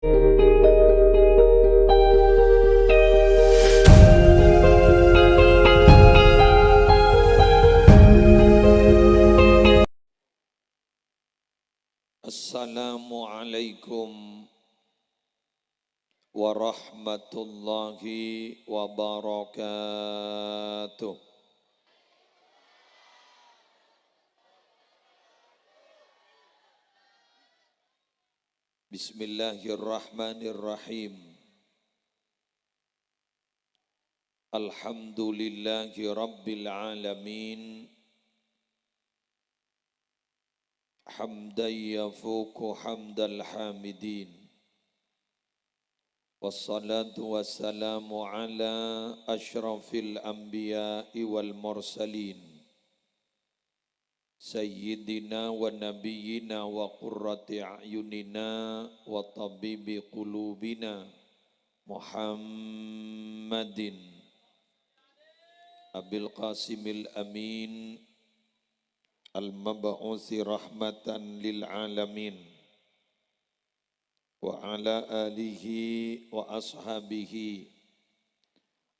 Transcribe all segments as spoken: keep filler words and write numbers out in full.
Assalamualaikum warahmatullahi wabarakatuh. Bismillahirrahmanirrahim. Alhamdulillahi rabbil alamin. Hamdan yafuqu hamdal hamidin. Wassalatu wassalamu ala asyrafil anbiya'i wal mursalin. Sayyidina wa nabiyyina wa qurrati a'yunina wa tabibi qulubina Muhammadin Abil Qasimil Amin al-mab'usi rahmatan lil alamin. Wa ala alihi wa ashabihi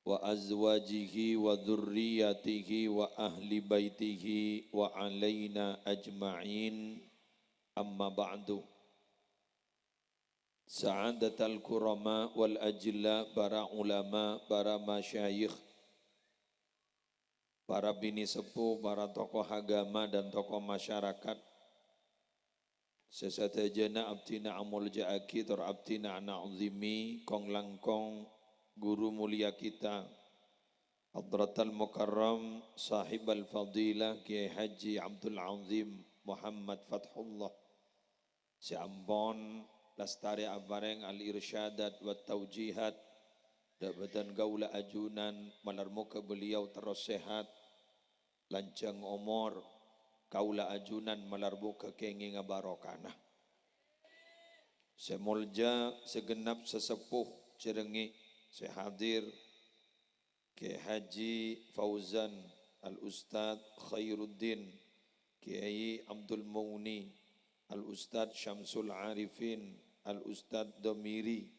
wa azwajihi wa dzurriyyatihi wa ahli baitihi wa alaina ajma'in, amma ba'du. Sa'adatal kurama wal ajilla, para ulama, para masyayikh, para bini sepuh, para tokoh agama dan tokoh masyarakat, sè sadhâjâna abdhina amolja'aghi tor abdhina ana'zimi kong-langkong guru mulia kita, Hadratal Mukarram Sahibal Fadilah Kiai Haji Abdul Azim Muhammad Fathullah, sè ampon lastarè aparèng al-irsyadat wa taujihat dâ' bâdân kaulâ ajunan, malar moghâ beliau terros sehat, lanjhâng omor, kaulâ ajunan malar moghâ kèngènga barokana. Sè molja segenap sesepuh Jhârengngè' sè hadir, Kiai Haji Fauzan, Al Ustadz Khairuddin, Kiai Abdul Mughni, Al Ustadz Syamsul Arifin, Al Ustadz Domiri,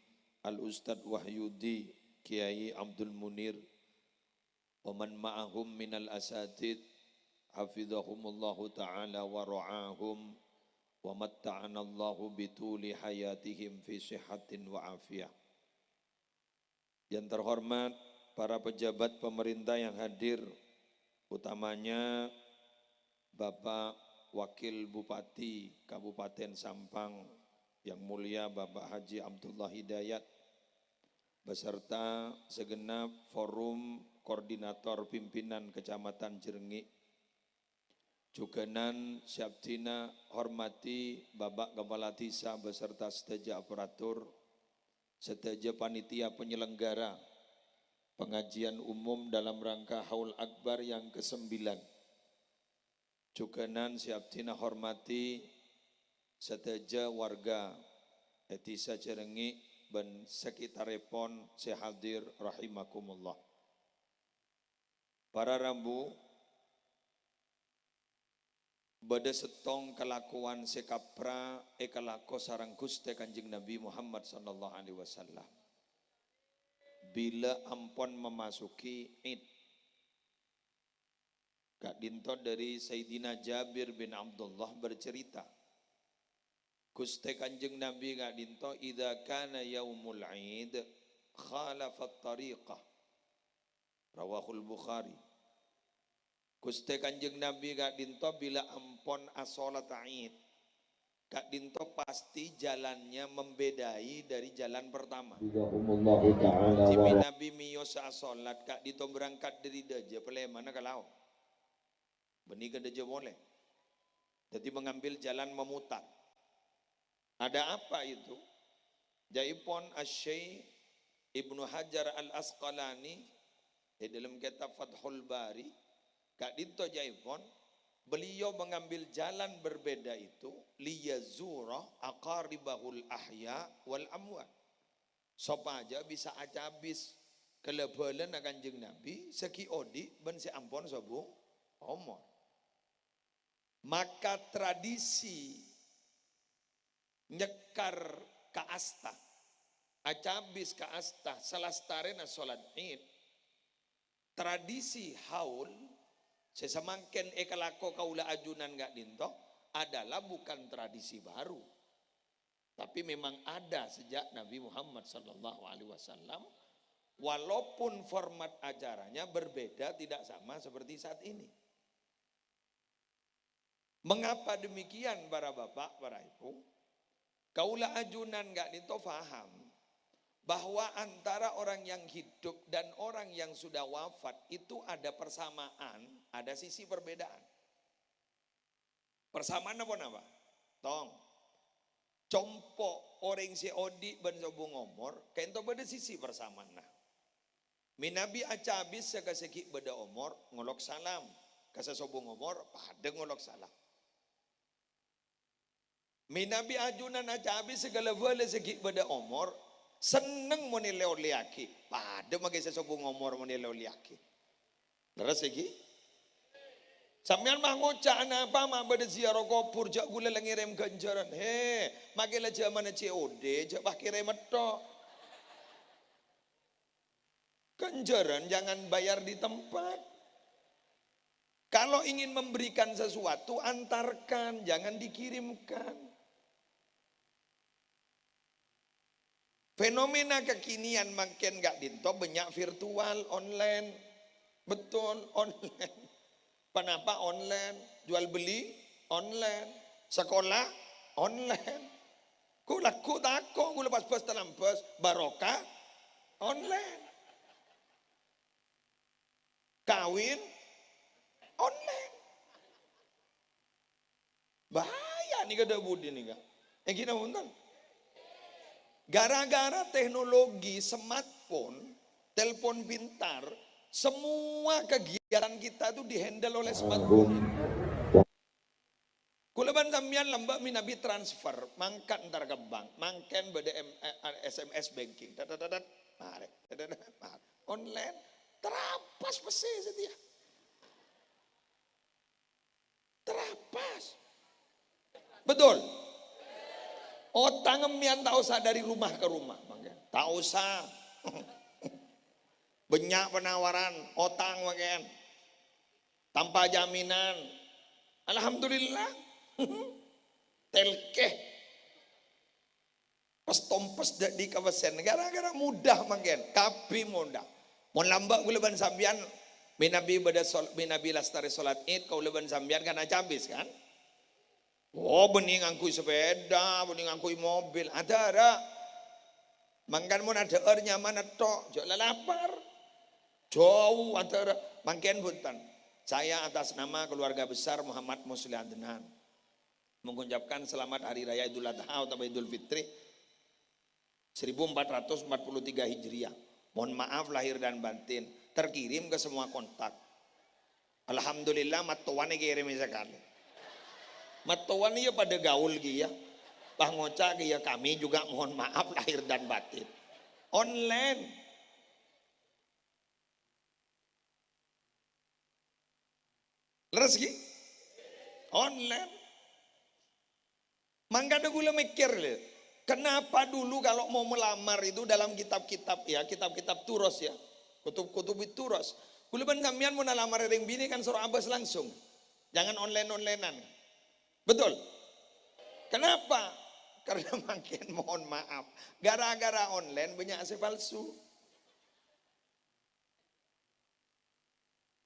Al Ustadz Wahyudi, Kiai Abdul Munir, wa man ma'ahum minal asatidz, hafizahumullahu ta'ala wa ra'ahum, wa matta'anallahu bituli hayatihim fi sihhatin wa afiyah. Yang terhormat para pejabat pemerintah yang hadir, utamanya Bapak Wakil Bupati Kabupaten Sampang, yang mulia Bapak Haji Abdullah Hidayat, beserta segenap forum koordinator pimpinan Kecamatan Jhârengngè', jhughânan sè abdhina hormadhi Bapak Kepala Dhisa beserta sadhâjâ aparatur, sadhâjâ panitia penyelenggara pengajian umum dalam rangka Haul Akbar yang kesembilan. Jhughânan sè abdhina hormadhi sadhâjâ warga è Dhisa Jhârengngè' bân sekitarèpon sè hadir rahimakumullah. Para rabu, bâdâ sèttong kalakowan sè kapra èkalako sareng Ghustè Kanjeng Nabi Muhammad sallallahu alaihi wasallam. Bilâ ampon memasuki Id. Ka'dinto dâri Sayyidina Jabir bin Abdullah bercerita, Ghustè Kanjeng Nabi ka'dinto, "Idza kana yaumul Id, khalafat tariqah." Rawahul Bukhari. Ghustè Kanjeng Nabi ka'dinto bilâ ampon asholat Id, ka'dinto pasti jalannya membedai dari jalan pertama. Jazakumullahu ta'ala. Jhâ' bi' Nabi miyos asholat, ka'dinto berangkat dâri dâjâ, palèmana ka lao'. Bânnè ka dâjâ polè. Dhâddhi mengambil jalan memutar. Ada apa itu? Jhâ'èpon Asy-Syaikh Ibnu Hajar Al-Asqalani è dâlem kètab Fathul Bari, ka'dinto jhâ'èpon, beliau mengambil jalan berbeda itu liyazura aqaribahul ahya wal amwat. Sopajâ bisa acabis kalabâlâna Kanjeng Nabi sè ghi' odi' bân sè ampon sobung omor. Maka tradisi nyekkar ka'asta, acabis ka'asta salastarèna sholat Id, tradisi haul sè samangkèn èkalako kaulâ ajunan ka'dinto adalah bukan tradisi baru, tapi memang ada sejak Nabi Muhammad sallallahu alaihi wasallam, walaupun format acaranya berbeda, tidak sama seperti saat ini. Mengapa demikian, para bapak, para ibu? Kaulâ ajunan ka'dinto faham bahwa antara orang yang hidup dan orang yang sudah wafat itu ada persamaan, ada sisi perbedaan. Persamaan napa-napa? Tong. Compo' orèng sè odi' bân sobung omor, ka'dinto bâdâ sisi parsamaanna. Mènabi acabis ka sè ghi' bâdâ omor, ngolok salam. Ka sè sobung omor, padâ ngolok salam. Mènabi ajunan acabis ka la-bâlâ sè ghi' bâdâ omor, senneng mon èlè-ollèyaghi. Padâ makè sè sobung omor mon èlè-ollèyaghi. Lerres ghi? Sampèyan ma' ngoca', "Anapa ma' bâdâ ziarah kobhur, jâ' ghulâ la ngèrèm ghânjhârân." He, makè la jhâmanna C O D, jâ' pas kèrèm metto'. Ghânjhârân jangan bayar di tempat. Kalau ingin memberikan sesuatu, antarkan, jangan dikirimkan. Fenomena kekinian mangkèn ka'dinto bânnya' virtual, online. Betul, online. Ponapa online? Jual beli online. Sekolah online. Ku lagghu' tako' ghulâ pas bâs talambâs, barokah online. Kawin online. Bahaya nèka, dâ' budi nèka. Èngghi napa bhunten? Gara-gara teknologi smartphone, telepon pintar, semua kegiatan kita itu di-handle oleh smartphone ini. Ghulâ bân sampèyan lambâ' mènabi transfer, mangkat entar ka bank, mangkèn bâdâ M-, eh, S M S banking, dat, dat, dat, dat, marè, dat, dat, dat, marè. Online, trapas pèssè satèya. Trapas. Betul? Otang sampèyan ta' osa dari rumah ke rumah, mangkèn. Ta' osa. Bânnya' penawaran otang, mangkèn. Tanpa jaminan. Alhamdulillah. Telkè. Pes-tompes dâ' di' ka pèssèna. Gara-gara mudah mangkèn. Kabbhi mudah. Mon lambâ' ghulâ bân sampèyan, mènabi bâdâ sol-, mènabi lastarè sholat Id, kaulâ bân sampèyan kan acabis, kan? Oh, bânnè ngangghuy sepeda, bânnè ngangghuy mobil. Adârâ. Mangkèn mon adhâ'âr nyaman ètto', jâ' lalapar. Jâu, adârâ. Mangkèn bhunten. Saya atas nama keluarga besar Muhammad Muslih Adnan mengucapkan selamat Hari Raya Idul Adha utawa Idul Fitri seribu empat ratus empat puluh tiga Hijriah. Mohon maaf lahir dan batin. Terkirim ke semua kontak. Alhamdulillah, mattowan èkèrèmè sakalè. Mattowan iyâ padâ gaul kèya. Pas ngoca' kèya, "Kami juga mohon maaf lahir dan batin." Online. Lerres ghi? Online. Mangkana ghulâ mèkkèr, lè, kenapa dulu kalau mau melamar itu dalam kitab-kitab, ya, kitab-kitab turos, ya, kutub-kutub turos, ghulâ bân sampèyan mon alamar orèng binè' kan soro abâs langsung. Jangan online-onlinean. Betul? Kenapa? Karena mangkèn, mohon maaf, gara-gara online bânnya' sè palsu.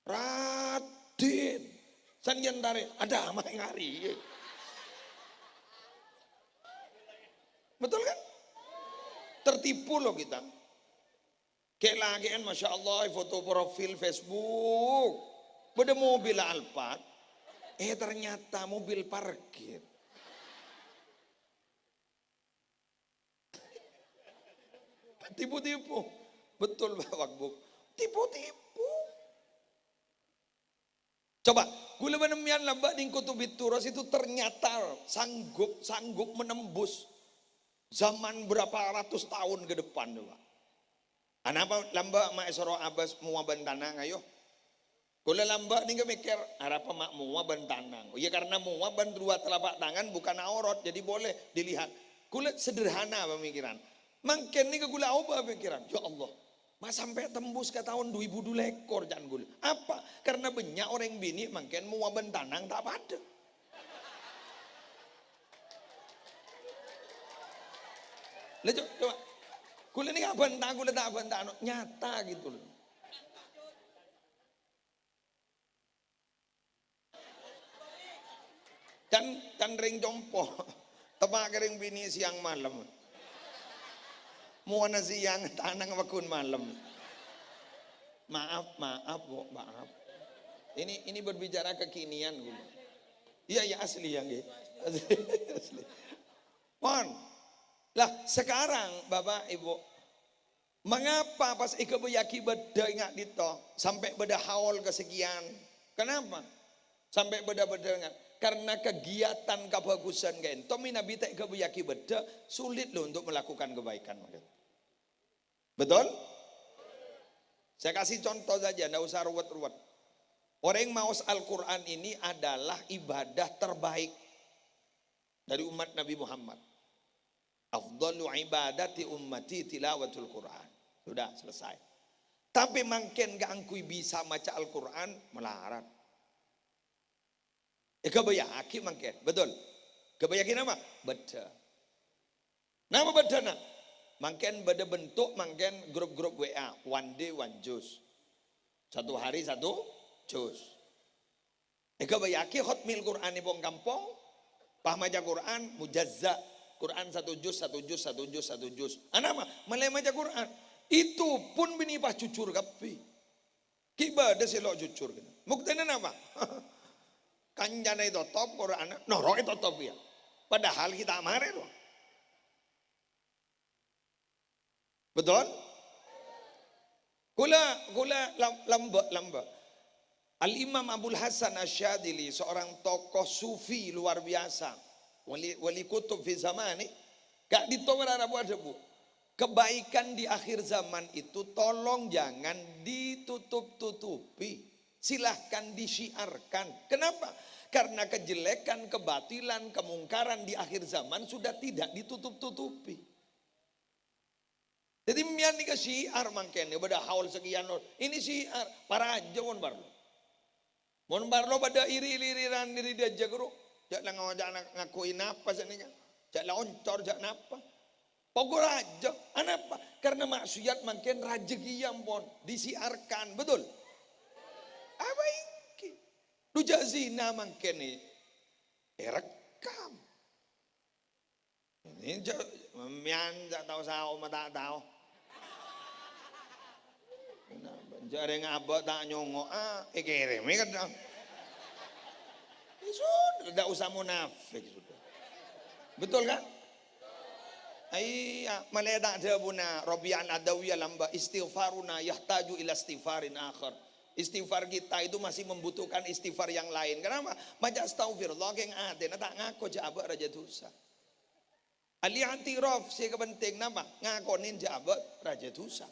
Raddhin. San yen tarè, ada mah ngari. Betul kan? Tertipu loh kita. Kè-lakè'an, Masya Allah, foto profil Facebook. Bâdâ mobil Alphard. Eh, ternyata mobil parkir. Tipu-tipu. Betul, Pak Wakbub. Tipu-tipu. Coba, ghulâ bân sampèyan lambâ' neng Kutubit Turos itu ternyata sanggup, sanggup menembus zaman berapa ratus tahun ke depan, coba. Anapa lambâ' ma' èsoro abâs mowa bân tanang, ayo? Ghulâ lambâ' nèngghâ mèkkèr, "Arapa ma' mowa bân tanang?" Oh, ya, karena mowa bân dua telapak tangan bukan aurat, jadi boleh dilihat. Ghulâ sederhana pemikiran. Mangkèn nèka ghulâ obâ pèkkèran, "Ya Allah, ma' sampè' tembus ka taon du èbu du lèkor," ca'na ghulâ. Apa? Karena bânnya' orèng binè' mangkèn mowa bân tanang ta' padâ. Lah, co-, coba. Ghulâ nèka abânta, ghulâ ta' abânta, no, nyata gitu loh. Can, can rèng compo'. Teppa' ka rèng binè' sèyang malem. Mowana sèyang, tanang pagghun malem. Maaf, maaf, Bu, maaf. Ini, ini berbicara kekinian, Bu. Iya, iya, asli ya, nggih. Asli, asli. Pon. Lah, sekarang, Bapak, Ibu, mangapa pas èghâbâyyaghi bâddhâ, ènga' dito, sampè' bâdâ haul kasekian? Kenapa? Sampè' bâdâ-bâdâ, karena kegiatan kabhâghusân ka'ènto mènabi ta' èghâbâyyaghi bâddhâ, sulit loh untuk melakukan kebaikan, mangkèn. Betul? Saya kasih contoh saja, ndak usah ruwet-ruwet. Orèng maos Al-Quran ini adalah ibadah terbaik dari umat Nabi Muhammad. "Afdalu ibadati ummati tilawatul Quran." Sudah selesai. Tapè mangkèn kaangghuy bisa maca Al-Quran malarat. Èghâbâyyaghi mangkèn, betul? Ghâbâyyaghi napa? Bâddhâ. Napa bâddhâna? Mangkèn bâdâ bentuk, mangkèn grup-grup W A, one day one juz. Satu hari satu juz. Èghâbâyyaghi khotmil Qur'an è pong-kampong, pas maca Qur'an, mujazza. Qur'an satu juz, satu juz, satu juz, satu juz. Anapa? Mèlè maca Qur'an. Itu pun binè' pas jujur kabbhi. Ghi' bâdâ sè lo' jujur, gitu. Buktèna napa? Kancana ètotop, Qur'anna noro' ètotop, ya. Padahal ghi' ta' marè, rowa. Betul? Ghulâ, ghulâ lam-, lambâ', lambâ'. Al-Imam Abul Hasan Asy-Syadzili, seorang tokoh sufi luar biasa, wali, wali kutub fi zamani, ka'dinto mara rabu adhâbu, "Kebaikan di akhir zaman itu tolong jangan ditutup-tutupi, silahkan disiarkan." Kenapa? Karena kejelekan, kebatilan, kemungkaran di akhir zaman sudah tidak ditutup-tutupi. Dhâddhi, mèyan nèka syiar mangkèn, bâdâ haul sekian, ini syiar, parajâ mon parlo. Mon parlo padâ iri-iriran iri dâjâ, ghuru. Jhâ' la ngoca' na-, ngakoy napa sanèka. Jhâ' la oncor, jhâ' napa. Pokok rajâ. Anapa? Karena maksiat mangkèn rajâ kèya, ampon. Disiarkan, betul? Apa ènggi? Dhu jhâ' zina mangkèn, èrekkam. Ini jhâ', mèyan jhâ' tao sao ma' ta' tao. Jhâ' rèng abâ' ta' nyongo', ah, èkèrèmè kadhâng. Ya sudah, ndak usah munafik sudah. Betul kan? Iyâ, malè ta' dhâbuna Rabi'ah Al-Adawiyah lambâ', "Istighfaruna yahtaju ila istighfarin akhar." Istighfar kita itu masih membutuhkan istighfar yang lain. Kenapa? Maca astaghfirullah, kèng atèna ta' ngako jhâ' abâ' rajâ dhusa. Al-i'tiraf sè kapentèng napa? Ngakonè jhâ' abâ' rajâ dhusa.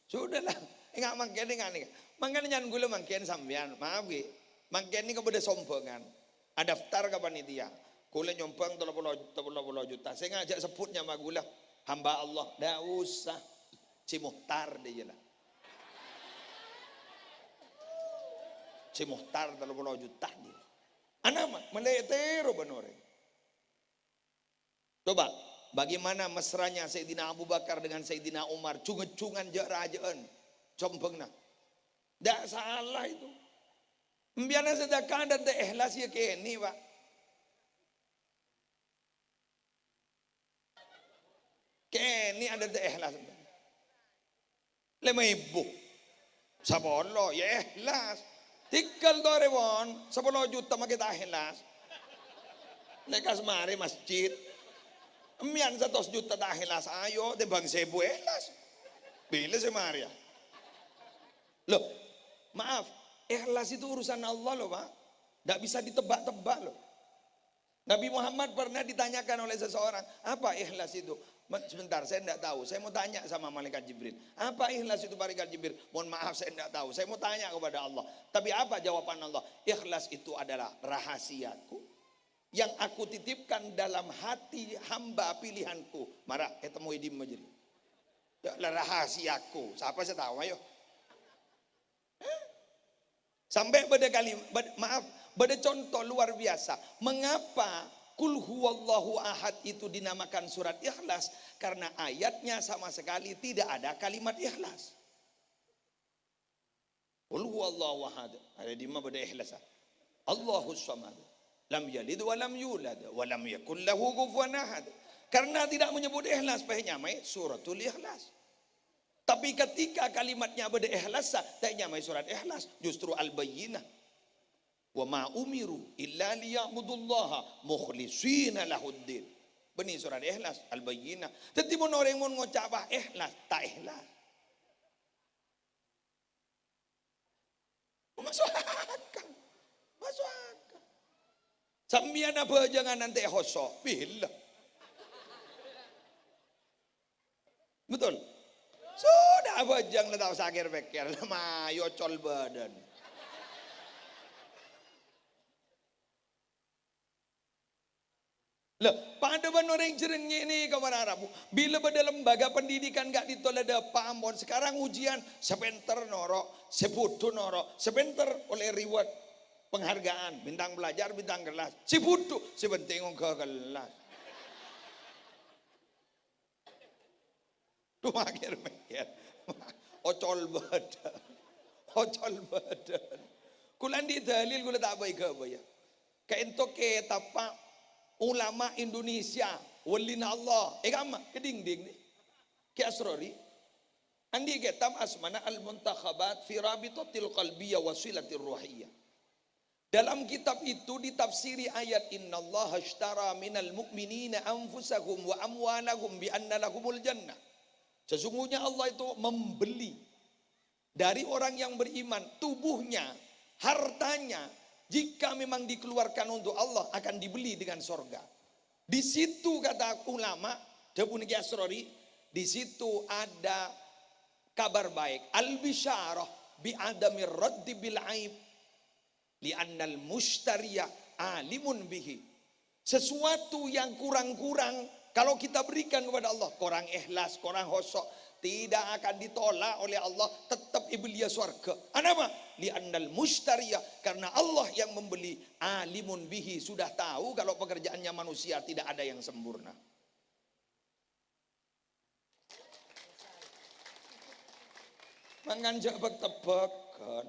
Sudahlah, enga' mangkèn, enga' nèka. Mangkèn nyan ghulâ mangkèn sampèyan, maaf ghi. Mangkèn nèka bâdâ sombhângan. Adaftar ka panitia. Ghulâ nyombhâng tello polo, tello polo juta. Sè ngajhâk sebbhut nyama ghulâ, hamba Allah. Ndak usah. Si Muhtar dhiyâ la. Si Muhtar tello polo juta dhiyâ. Anapa? Malè ètèro bân orèng. Coba, bagaimana mesranya Sayyidina Abu Bakar dengan Sayyidina Umar, jung-jungan jhâ'-rajâ'ân, sombhângna. Ndak salah itu. Empèyan sedekah dântè' ikhlas ya kènè', Pak. Kènè' dântè' ikhlas. Lèma èbu. Sapolo, ya ikhlas. Tèngghâl torè, pon. Sapolo juta makè ta' ikhlas. Nèka samarè masjid. Empèyan satos juta ta' ikhlas. Ayo, tèmbhâng sèbu ikhlas. Bilâ sè marè, ya? Loh, maaf. Ikhlas itu urusan Allah, loh, Pak. Ndak bisa ditebak-tebak, loh. Nabi Muhammad pernah ditanyakan oleh seseorang, "Apa ikhlas itu?" "Men-, sebentar, saya tidak tahu. Saya mau tanya sama malaikat Jibril." "Apa ikhlas itu, malaikat Jibril?" "Mohon maaf, saya tidak tahu. Saya mau tanya kepada Allah." "Tapi apa jawaban Allah?" "Ikhlas itu adalah rahasiaku yang aku titipkan dalam hati hamba pilihanku." Mara, ètemmo è dimma jârèya? Ya, la rahasiaku. Sapa sè tao, ayo? Sampè' bâdâ kalim-, bâd-, maaf, bâdâ conto luar biasa. Mengapa Qul huwallahu ahad itu dinamakan surat Ikhlas? Karena ayatnya sama sekali tidak ada kalimat ikhlas. Qul huwallahu ahad. Ada di mana bâdâ ikhlas, ah? Allahus samad. Lam yalid wa lam yulad wa lam yakul lahu kufuwan ahad. Karena tidak menyebut ikhlas, pas nyamaè suratul Ikhlas. Tapi ketika kalimatnya bâdâ ikhlas, sa-, ta' nyamaè surat Ikhlas, justru Al-Bayyinah. "Wa ma umiru illa liya'budullaha mukhlishina lahuddin." Bânnè surat Ikhlas, Al-Bayyinah. Dhâddhi mon orèng mon ngoca' pas ikhlas, ta' ikhlas. Masuk akal. Masuk akal. Sampèyan abhâjângan nantè' hoso', bilâ. Betul? Sudah abhâjâng la ta' osa kèr-pèkkèr, la mayu col bâdân. Lah, padâ bân orèng jhârèng ngènè ka para rabu. Bilâ bâdâ lembaga pendidikan ka'dinto la dâpa' ampon. Sekarang ujian, sè pènter noro', sè bhudhu noro', sè pènter ollè reward, penghargaan, bintang pelajar, bintang kelas. Sè bhudhu, sè penting ongghâ kelas. Duh, mèkkèr-mèkkèr. Ocol bâdân. Ocol bâdân. Kaulâ andi' dalil, kaulâ ta' bâi-ghâbâyâ. Ka'dinto kètabbhâ ulama Indonesia, wallina Allah. È kamma? È dingding, nè. Kè Asrori. Andi' kètab asmana Al-Muntakhabat fi Rabitatil Qalbiyah wa Silatir Ruhiyah. Dalam kitab itu ditafsiri ayat, "Innallaha ashtara minal mu'minina anfusahum wa amwalahum bi anna lahumul jannah." Sesungguhnya Allah itu membeli dari orang yang beriman tubuhnya, hartanya, jika memang dikeluarkan untuk Allah, akan dibeli dengan sorga. Di situ, kata ulama, dhâbuna Kè Asrori, di situ ada kabar baik, al-bisyarah bi adamir raddi bil aib. "Li'annal mushtariya alimun bihi." Sesuatu yang kurang-kurang, kalau kita berikan kepada Allah, korang ikhlas, korang hoso', tidak akan ditolak oleh Allah, tetap èbellia sowarghâ. Anapa? "Li'annal mushtariya," karena Allah yang membeli, "alimun bihi," sudah tahu kalau pekerjaannya manusia tidak ada yang sempurna. Mangkana jhâ' bâk-tebbhâghân.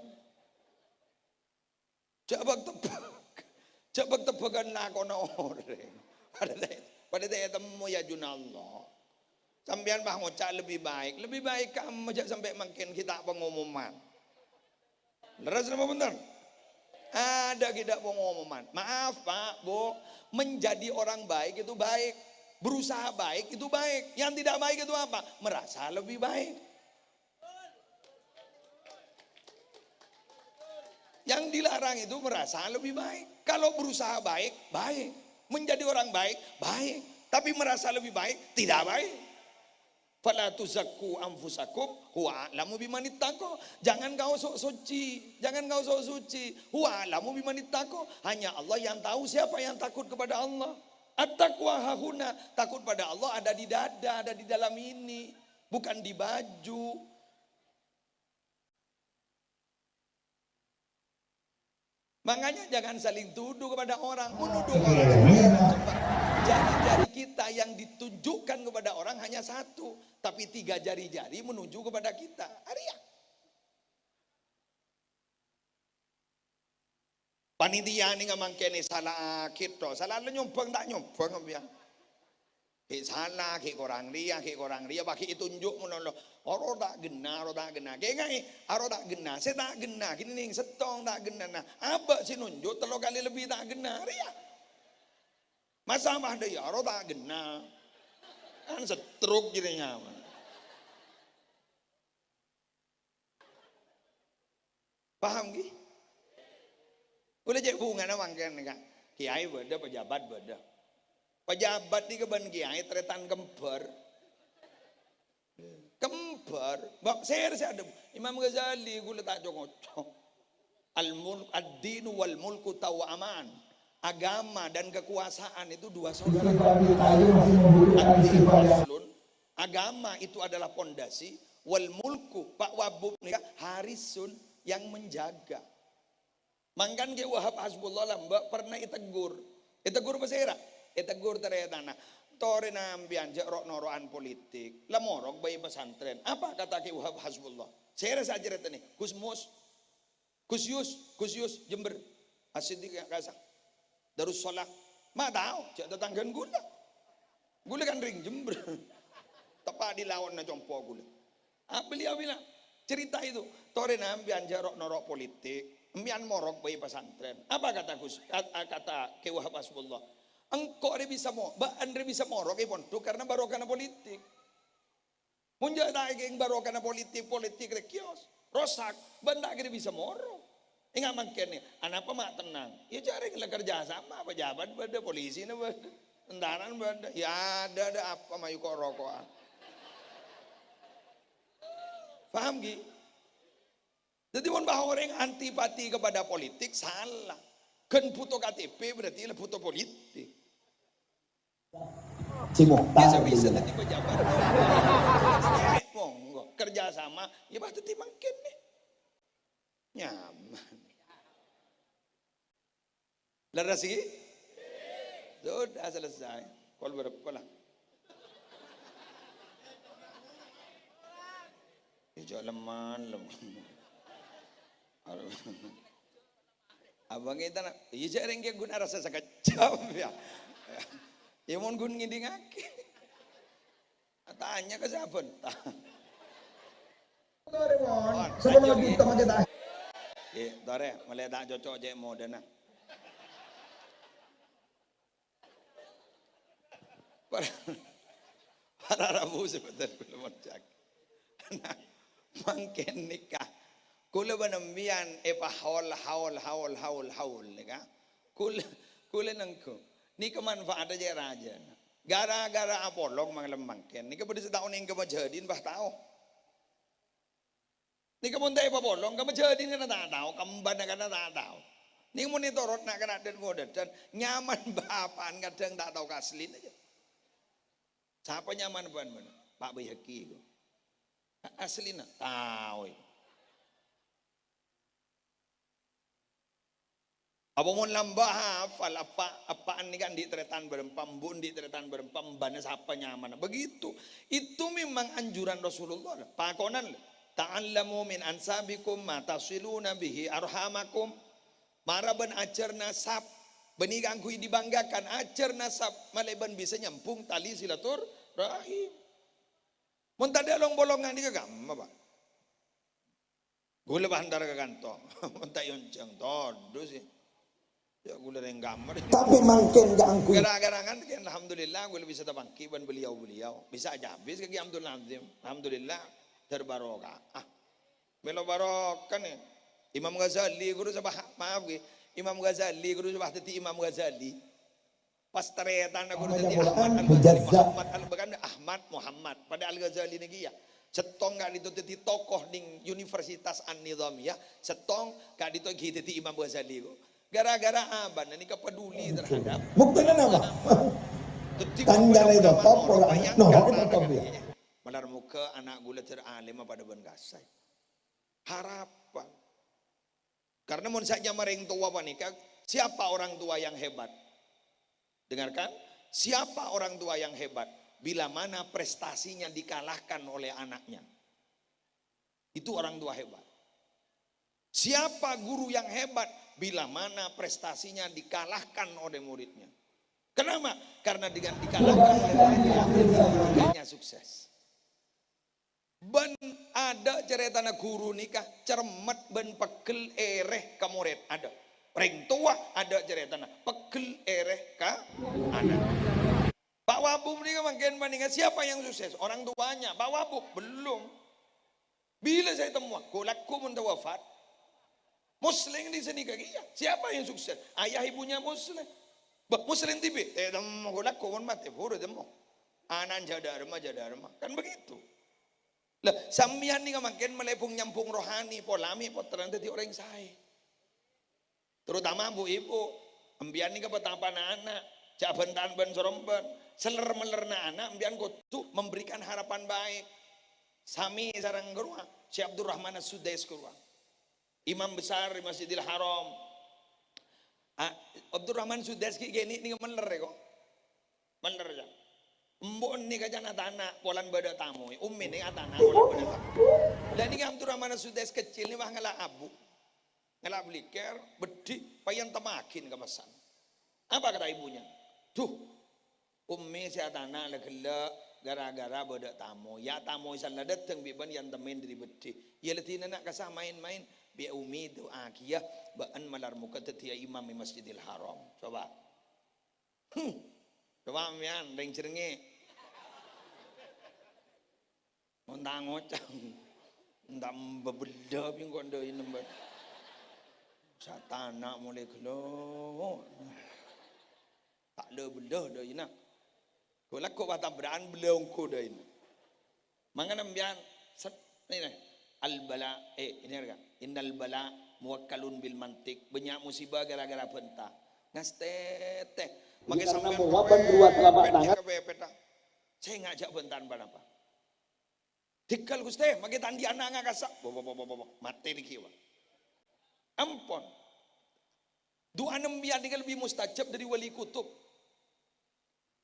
Jhâ' bâk-tebbhâghân. Jhâ' bâk-tebbhâghân lakona orèng. Padâ ta', padâ ta' ètemmo è ajunanna Allah. Sampèyan pas ngoca' lebih baik. Lebih baik kamma jhâ' sampè' mangkèn ghi' ta' pengumuman. Lerres napa bhunten? Adâ' ghi' ta' pengumuman. Maaf, Pak, Bu, menjadi orang baik itu baik. Berusaha baik itu baik. Yang tidak baik itu apa? Merasa lebih baik. Yang dilarang itu merasa lebih baik. Kalau berusaha baik, baik. Menjadi orang baik, baik. Tapi merasa lebih baik, tidak baik. "Fala tuzakku anfusakum, huwa a'lamu bimanittaqa." Jangan kau sok suci, jangan kau sok suci. "Huwa a'lamu bimanittaqa." Hanya Allah yang tahu siapa yang takut kepada Allah. At-taqwa hahuna, takut pada Allah ada di dada, ada di dalam ini, bukan di baju. Makanya jangan saling tuduh kepada orang. Menuduh orang, coba. Jari-jari kita yang ditunjukkan kepada orang hanya satu, tapi tiga jari-jari menuju kepada kita. Arèya. Panitia nèng mangkèn èsala'aghi to. Sala la nyombhâng ta' nyombhâng, sampèyan. Ghi' sala, ghi' korang rèya, ghi' korang rèya, pas ghi' ètunjuk' malolo. Aro ta' ghenna, aro ta' ghenna. Kènga'è, aro ta' ghenna. Sè ta' ghenna, ghi' nèng sèttong ta' ghenna. Nah, abâ' sè nonjok tello kalè lebbi ta' ghenna. Rèya. Masa pas dâ' iyâ aro ta' ghenna. Kan setruk jârèya. Paham, ghi? Kaulâ cè' bhungana mangkèn, Kak. Kiai bâdâ, pejabat bâdâ. Pejabat nèka bân kiai tarètan kembar. Kembar, bab sèr sè adhâbu. Imam Ghazali kaulâ ta' co-ngoco. Al-mulk, ad-dinu wal mulku taw'aman. Agama dan kekuasaan itu dua saudara. Ad-dinu aslun, Agama itu adalah pondasi, wal mulku, Pak Wabub nèka harisun, yang menjaga. Mangkana Kè Wahab Hasbullah lambâ' pernah ètegghu'. Ètegghu' pasèra? Ètegghu' tarètanna. "Torèna ampèyan jhâ' ro'-noro'an politik. La morok bhâi pesantren." Apa kata Kè Wahab Hasbullah? Sèra sè acarètanè, Gus Mus. Gus Yus, Gus Yus, Jember. As-Siddiq Kasang. Darussalam. Ma' tao, jhâ' tatangghâna ghulâ. Ghulâ kan rèng Jember. Teppa' è laonna compo' ghulâ. Ah, beliau bilang, cerita itu, "Torèna ampèyan jhâ' ro'-noro' politik, ampèyan morok bhâi pesantren." Apa kata Gus, kat-, kata Kè Wahab Hasbullah? "Engko' rè bisa mo-, bâ'na rè bisa morok è pondhuk karena barokana politik." Mon jhâ' ta' èkèng barokana politik, politik rè kiyos, rosak, bâ'na ta' kèra bisa morok. Enga' mangkèn, anapa ma' tennang? Iyâ jhâ' rèng la kerja sama, pejabat bâdâ, polisina bâdâ, tentarana bâdâ. Iyâ ada-ada apa mayu ko'-roko'an. Paham, ghi? Dhâddhi, mon bâ orèng antipati kepada politik, salah. Ghân bhuto K T P berarti la bhuto politik. Cimo, bisa-bisa dhâddhi pejabat. Monggo, kerja sama. Iyâ, pas dhâddhi mangkèn, nè. Nyaman. Lerres, ghi? Sudah selesai. Pokol bârâmpa la? Iyâ, jhâ' lemman, lemman. Abang kita na, iyâ, jhâ' rèng kè ghun arassa sakejjhâ', iyâ. Iyâ, mon ghun ngèdingngaghi. Tanya ka sabân. Torè, mon. Mon, sabân lanjut, lagi ghi. Tama kita. Ghi, torè, molaè ta' cocok cè' modâna. Para, para rabu sè bhender kaulâ mon ca'èpon. Nah, mangkèn nèka. Kaulâ bân sampèyan èpahaul, haul, haul, haul, haul nèka. Kaulâ, kaulâ nèngghu. Nèka manfaatnya cè' rajâna. Gara-gara apolong malem mangkèn. Nèka bâdâ sè ta' onèng ka majâdin, bâh tao. Nèka mon ta' èpapolong, ka majâdin kan ta' tao, ka embhâna kan ta' tao. Nèka mon ètorot na'-kana' dhân-ngodâdhân, nyaman bâpa'na kadhâng ta' tao ka aslina jâ. Sapa nyaman bân bân? Pak Baihaqi iku. Aslina tao iku. Apa mon lambâ' hafal, eppa', eppa'na nèka andi' tarètan bârâmpa, embu' andi' tarètan bârâmpa, embhâna sapa nyamana. Begitu. Itu memang anjuran Rasulullah. Pakonan, "Ta'allamu min ansabikum ma tasiluna bihi arhamakum." Mara bân ajhâr nasab. Bânnè kaangghuy dibanggakan, ajhâr nasab. Malè bân bisa nyambung tali silaturahim. Mon tadâ' long-polongan nèka kamma, Pak. Ghulâ pas entar ka kanto. Mon ta' èonjhâng, todus, yâ. Yâ, ghulâ rèng kamma. Tapè mangkèn kaangghuy. Gara-gara kan, alhamdulillah, ghulâ bisa tapangghi bân beliau-beliau. Bisa ajâbis ka Ki Abdul Azim. Alhamdulillah, dhâr barokah. Ah, mèlo barokah, nè. Imam Ghazali, ghuru sapa? Maaf, ghi. Imam Ghazali, ghuru sapa? Dhâddhi Imam Ghazali. Pas tarètanna ghuru dhâddhi Ahmad Al-Ghazali, Muhammad Al-, bukan Ahmad, Muhammad. Padahal Al-Ghazali nèka iyâ. Sèttong ka'dinto dhâddhi tokoh nèng Universitas An-Nizamiyah, sèttong ka'dinto ghi dhâddhi Imam Ghazali, kok. Gara-gara abâ'na nèka peduli terhadap. Buktèna napa? Dhâddhi, tanya itu, apa ora? No, itu apa, ya? Malar moghâ ana' ghulâ dhâr alèm padâ bân kasè. Harapan. Karena mon sa'nyama rèng towa panèka, siapa orang tua yang hebat? Dengarkan, siapa orang tua yang hebat? Bila mana prestasinya dikalahkan oleh anaknya. Itu orang tua hebat. Siapa guru yang hebat? Bila mana prestasinya dikalahkan oleh muridnya. Kenapa? Karena dengan dikalahkan oleh muridnya, makanya sukses. Bân adâ' carètana ghuru nèka cermet bân pegghel èrè ka morèd. Adâ'. Rèng towa adâ' carètana pegghel èrè ka ana'. Pak Wabub nèka mangkèn panèka, siapa yang sukses? Orang tuanya. Pak Wabub? Belum. Bilâ sè ètemmowa? Ghu-, lagghu' mon ta' wafat. Musleh di sini kagiyâ. Siapa yang sukses? Ayah ibunya Musleh. Bâh, Musleh T V? Ètemmo, ghu-, lagghu' mon matè, buru ètemmo. Ana'na jhâ' dâ'remma, jhâ' dâ'remma. Kan begitu. Lah, sampèyan nèka mangkèn malèbung nyambung rohani, polamè pottrana dhâddhi orèng saè. Terutama bu-ibu, sampèyan nèka patapa'na ana', jhâ' bhântaan bân-sorombân. Saler-mellerra ana', empèyan kodhu memberikan harapan baik. Sami sareng ghâruwa, Syekh Abdurrahman As-Sudais ghâruwa. Imam besar di Masjidil Haram. A-, Abdurrahman Sudais ghi' kènè' nèka meller, ya, kok. Meller, ya. Embu' nèka can atana', polana bâdâ tamoy. Ummi nèka atana', polana bâdâ tamoy. Lah, nèka Abdurrahman Sudais kecil nèka wah ngala' abu. Ngala' beliker, beddhi, pas èyantemmaghi ka pasar. Apa kata ibunya? "Duh, Ummi sè atana' la ghellâ' gara-gara bâdâ tamoy. Ya' tamoy sè la dâteng bi' bâ'na èyantemmè dâri beddhi. Iyâ la dinana kassa' maèn-maèn. Bi' Ummi du'aaghi, ya, bâ'na malar mokka' dhâddhiyâ imam è Masjidil Haram." Coba. Hmm. Coba, mèyan, rèng jhârngè'. Mon ta' ngoca'. Mon ta' mbâbellâ bi' engko' dâina, Mbak. Satana' molaè ghellâ'. Ta' la bellâ dâina. Ko' la ko' patabra'an bellâ ongghu dâina. Mangkana empèyan set, ini, al-bala, eh, ini, kan? "Innal bala muwakkalun bil mantik." Bânnya' musibah gara-gara bânta. Ngastètè. Makè karena sampèyan mau waban dua telapak tangan. Sènga' jhâ' bânta ponapa. "Dhigghâl, Ghustè, makè ta' andi' ana' ngakassa'." Bo, bo, bo, bo, bo, bo. Matè nèka, Pak. Ampon. Du'â empèyan nèka lebbi mustajab dâri wali kutub.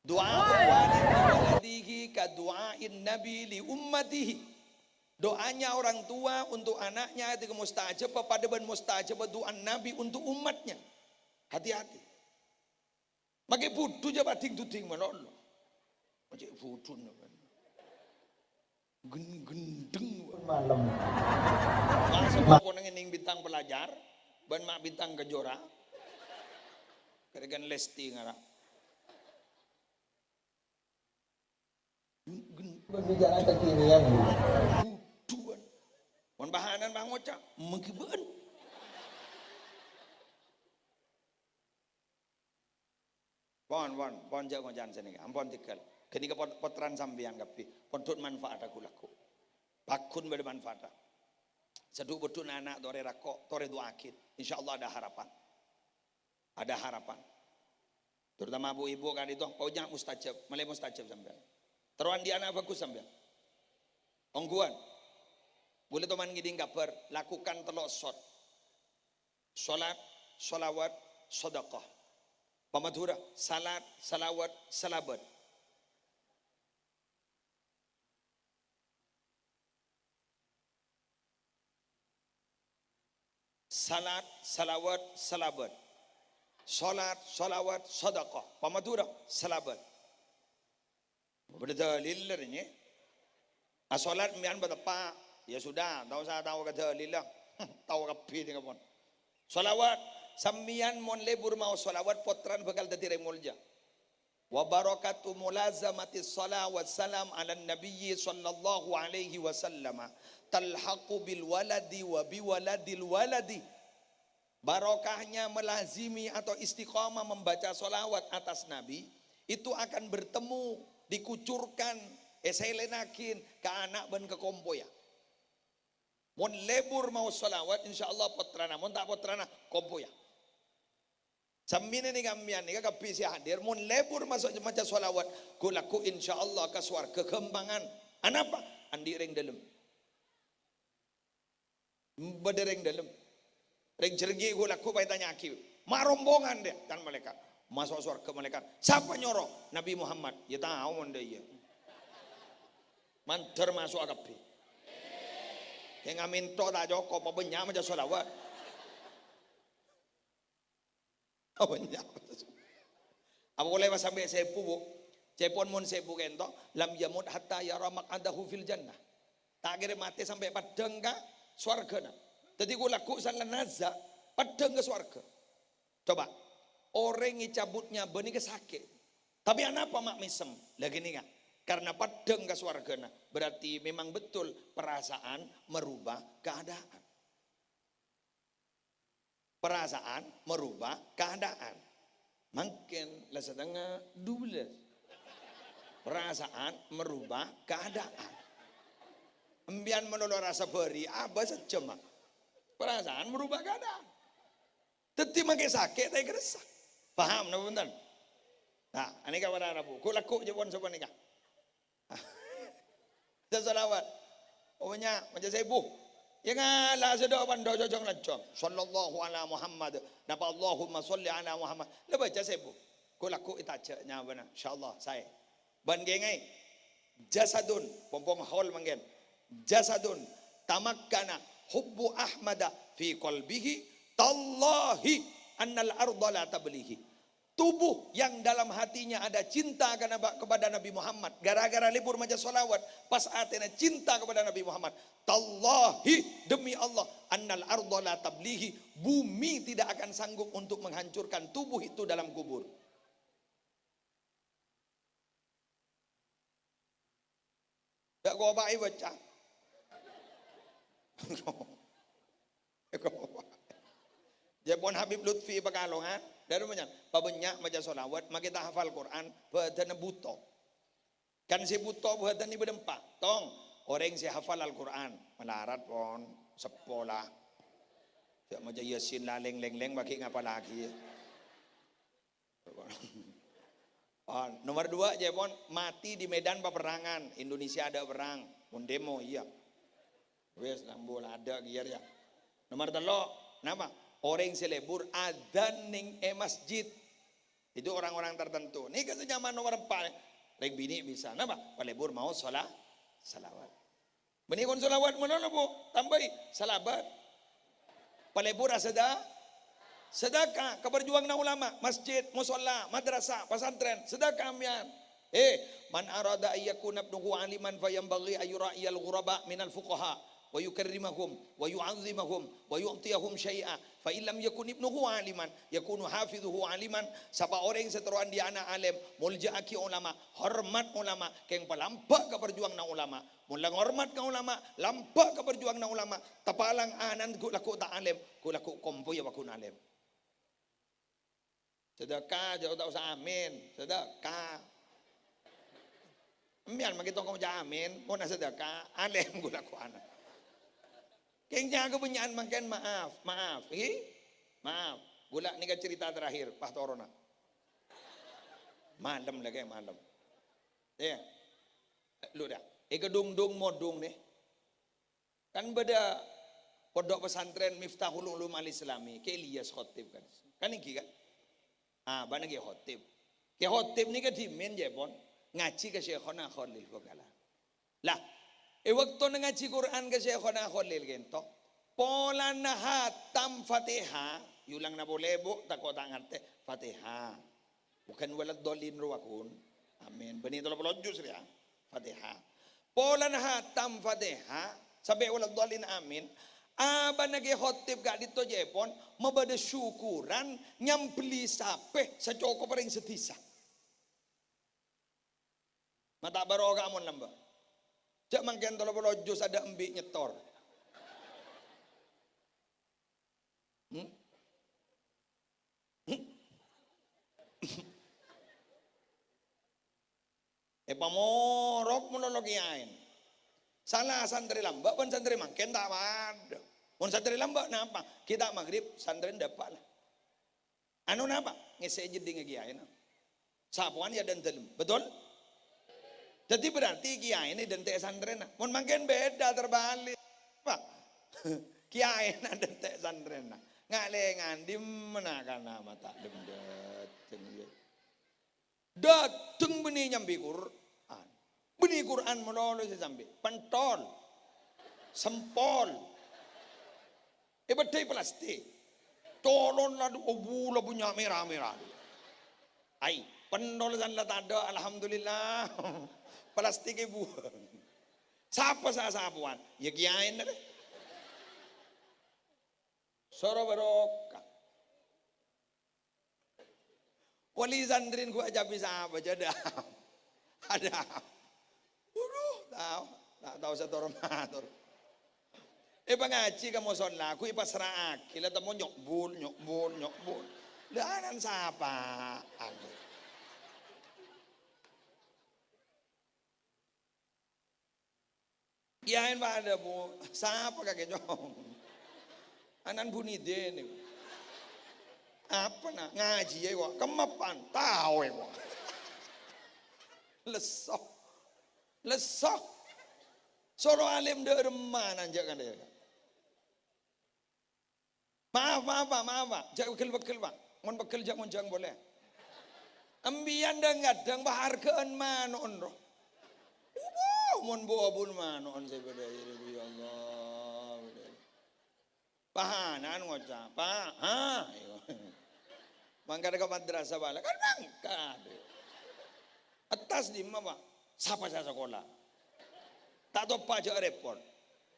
"Du'a'u walidi li waladihi ka du'a'in nabi li ummatihi." Doanya orang tua untuk anaknya itu mustajab, padâ bân mustajab doa Nabi untuk umatnya. Hati-hati. Makè budhu jhâ' padding-dudding malolo. Makè budhu. Gen-gendeng. Malem. Masuk pokokna ngènèng bintang pelajar, bân ma' bintang kejora. Kèrèkan Lesti ngara. Gen-, gen-, Berbicara kekinian. Duduan. Mon bahanan bang ngoca', mengkibaan. Pon, pon, pon jhâ' ngoca'an sanèka. Ampon dhigghâl. Ghânèka pot-, pottrana sampèyan kabbhi. Pon dhut manfaat ghu-lagghu. Pagghun bâdâ manfaat. Sè dhu-, bâdhuna ana' torè rako', torè du'aaghi. Insyaallah ada harapan. Ada harapan. Terutama bu-ibu ka'dinto, pokoknya mustajab. Malè mustajab sampèyan. Terro andi' ana' bhâghus sampèyan. Ongghuwân. Bulâ toman ngèdhing kabhâr, lakukan tello' sot. Salat, shalawat, shadaqah. Pamadhurâ, salat, shalawat, shalabat. Salat, shalawat, shalabat. Salat, shalawat, shadaqah. Pamadhurâ, shalabat. Bâdâ dalil rèya. Asolat mèyan bâ teppa'. Ya sudah, ta' osa tao ka dalil la. Tao kabbhi nèka pon. Shalawat, sampèyan mon lebur maos shalawat, pottrana bhâkal dhâddhi rèng molja. "Wa barakatu mulazamati shalah wa salam ala nabiyyi sallallahu alaihi wasallama talhaqu bil waladi wa bi waladil waladi." Barokahnya melazimi atau istiqomah membaca sholawat atas Nabi, itu akan bertemu, dikucurkan, èsèlènaghi ka ana' bân ka kompoyya. Mon lebur maos sholawat, insyaallah pottrana. Mon ta' pottrana, kompoyya. Sampèyan nèka, sampèyan nèka kabbhi sè hadir, mon lebur maso' maca sholawat, ghu-lagghu insyaallah ka sowarghâ ghâmpangan. Anapa? Andi' rèng dâlem. Bâdâ rèng dâlem. Rèng jhârngè' ghu-lagghu pas ètanya'aghi. Ma' rombongan, dâ', kan malaèkat. Maso' sowarghâ malaèkat. Sapa nyoro? Nabi Muhammad. Ya tao mon dâ' iyâ. Mandhâr maso'a kabbhi. Kèng amènto ta' cokop, apa bânnya' maca sholawat. Oh, bânnya'. Apa polè pas sampè' sèbu, Bu? Ca'èpon mon sèbu kènto, "Lam yamut hatta yara maq'adahu fil jannah." Ta' kèra matè sampè' peddhâng ka sowarghâna. Dhâddhi ghu-lagghu sala naza', peddhâng ka sowarghâ. Coba, orèng ècabut nyabâ nèka sakè'. Tapè anapa ma' mèsem? Lah ghânèka, karena peddhâng ka sowarghâna, berarti memang betul perasaan merubah keadaan. Perasaan merubah keadaan. Mangkèn la satengnga dubellâs. Perasaan merubah keadaan. Empèyan malolo rasa bâri', abâ' sajjhemma. Perasaan merubah keadaan. Dhâddhi mangkèn sakè' ta' èkarassa. Paham napa bhunten? Nah, anèka para rabu. Ghu'-lagghu' jâ' pon sapanèka. Maca shalawat. Oh, bânnya', maca sèbu. Yâ ngala' sè dâ' pandâ jhâjâng lanjhâng. Sallallahu ala Muhammad. Napa Allahumma shalli ala Muhammad. La baca sèbu. Ghu'-lagghu' ètajâ' nyabâna. Insyaallah, saè. Bân kèngèng. Jasadun. Pong-pong haul mangkèn. Jasadun. Tamakkana hubbu Ahmada fi qalbihi. Tallahi annal arda la tablihi. Tubuh yang dalam hatinya ada cinta kepada, kepada Nabi Muhammad. Gara-gara lebur maca shalawat, pas atèna cinta kepada Nabi Muhammad. Tallahi, demi Allah, annal arda la tablihi, bumi tidak akan sanggup untuk menghancurkan tubuh itu dalam kubur. Gak kopa' èbâca. Jâ' pon Habib Lutfi Pekalongan, dâri bânnya', pabânnya' maca shalawat, makè ta' hafal Qur'an, bhâdhânna buto. Kan sè buto bhâdhânna bâdâ empa'. Tong, orèng sè hafal Al-Qur'an, malarat pon, seppo la. Jâ' maca Yasin la lèng-lèng, lèng, makè ngapalaghi. Ah, nomor dua, jâ' pon, mati di medan peperangan. Indonesia ada perang. Mon demo, iya. Wes, lambu la ada, giyar, ya. Nomor tello', napa? Orèng sè lebur adzan nèng è masjid. Itu orang-orang tertentu. Nèka sè nyaman nomor empa'. Rèng binè' bisa. Napa? Palebur maos shala-, shalawat. Bânnè kon shalawat malolo, Bu. Tambâi salabat. Palebur asada-, sadaka ka parjuwanganna ulama, masjid, musholla, madrasah, pasantrèn, sadaka ampèyan. Eh, man arada ayyakuna ibnuhu aliman fayanbaghi ayyura'iyal ghuraba minal fuqaha wa yukarrimahum wa yu'azzimahum wa yu'tiyahum syai'a. Fa illam yakun ibnuhu aliman, yakunu hafizuhu aliman. Sapa orèng sè terrowan diyâ ana' alèm, molja'aghi ulama, hormat ulama, kèng palambâ' ka parjuwanganna ulama. Mon la ngormat ka ulama, lambâ' ka parjuwanganna ulama, tapalang ana'na ghu'-lagghu' ta' alèm, ghu'-lagghu' kompoyya paggun alèm. Sadaka, jâ' ta' osa amin. Sadaka. Empèyan makè tongkong ca' amin, mon asadaka, alèm ghu'-lagghu' ana'. Kèng jâ' kabânnya'an mangkèn maaf, maaf, ènggi? Maaf. Ghulâ nèka cerita terakhir, pas toronna. Malem la, kèng malem. Iyâ. Lu dâ. Èkadhungdhung modhung nè. Kan bâdâ pondhuk pasantrèn Miftahul Ulum Al Islami, Kè Ilyas Khotib kan. Kan ènggi kan? Ah, bâ'na Kè Khotib. Kè Khotib nèka dhimèn jâ' pon ngajhi ka Syaikhona Kholil Bangkalan. Lah, è bâktona ngajhi Qur'an ka Syaikhona Kholil ghânto, polana hatam Fatihah, èolangana polè, Bu, tako' ta' ngartè, Fatihah. Bukan waladdallin rowa ghun. Amin. Bânnè tello polo juz rèya. Fatihah. Polana hatam Fatihah, sampè' waladdallin amin. Abâ'na Kè Khotib ka'dinto jâ' pon mabâdâ syukuran nyambelli sapè sacokop orèng sadhisa. Ma' ta' barokah mon lambâ'. Jâ' mangkèn tello polo juz adâ' embi' nyètor. Hmm? Hmm? Èpamorok malolo kèyaèna. Sala santrè lambâ' bân santrè mangkèn ta' padâ. Mon santrè lambâ' napa? Ghi' ta' maghrib, santrèna dâpa' la. Anu napa? Ngèssè'è jeddhingnga kèyaèna. Sapowan è adâ'na dâlem. Betul? Dhâddhi berarti kèyaèna èdântè'è santrèna. Mon mangkèn bhidhâ terbalik. Apa? Kèyaèna èdântè'è santrèna. Nga' lèngan, dimma na'-kana' ma' ta' dem-dâteng, yâ. Dâteng bânnè nyambi Qur'an. Bânnè Qur'an malolo sè sambi. Pentol. Sempol. Èbâddhâi plastik. Colon la du-, obu la bânnya' mèra-mèra. Ai, pentol san la tadâ', alhamdulillah. Plastik èbuwâng. Sapa sè asapowan? Yâ kèyaèna rè. Soro barokah. Polè santrèna ghu' ajâbi sapa, jâ' dâ'. Adâ'. Waduh, tao. Ta' tao sè tor-mator. Èpangajhi ka mosolla, ghu' èpassra'aghi, la temmo nyokbul, nyokbul, nyokbul. La ana'na sapa? Aku. Kèyaèna padâ, Bu. Sapa kakè, Cong? Ana'na Bu Nidin nèko. Apa, na'? Ngajhiyâ kok. Kemma pan? Tao, kok. Lesso. Lesso. Soro alim dâ' remma nanjâ' kan dâ'. Maaf, maaf, Pak, maaf, Pak. Jhâ' pegghel-pegghel, Pak. Mon pegghel jhâ' monjhâng polè. Embiyan dhâng-kadhâng paharga'an mano'en, ro. Wuh, mon bu-abun mano'en sè bâdâ, ya Allah. Pahana'an ngoca', "Pak, ha?" Mangkat ka madrasah bâlâ, kan mangkat. Attas dimma, Pak? Sapa sè asakola? Ta' toppa' jhâ' repot.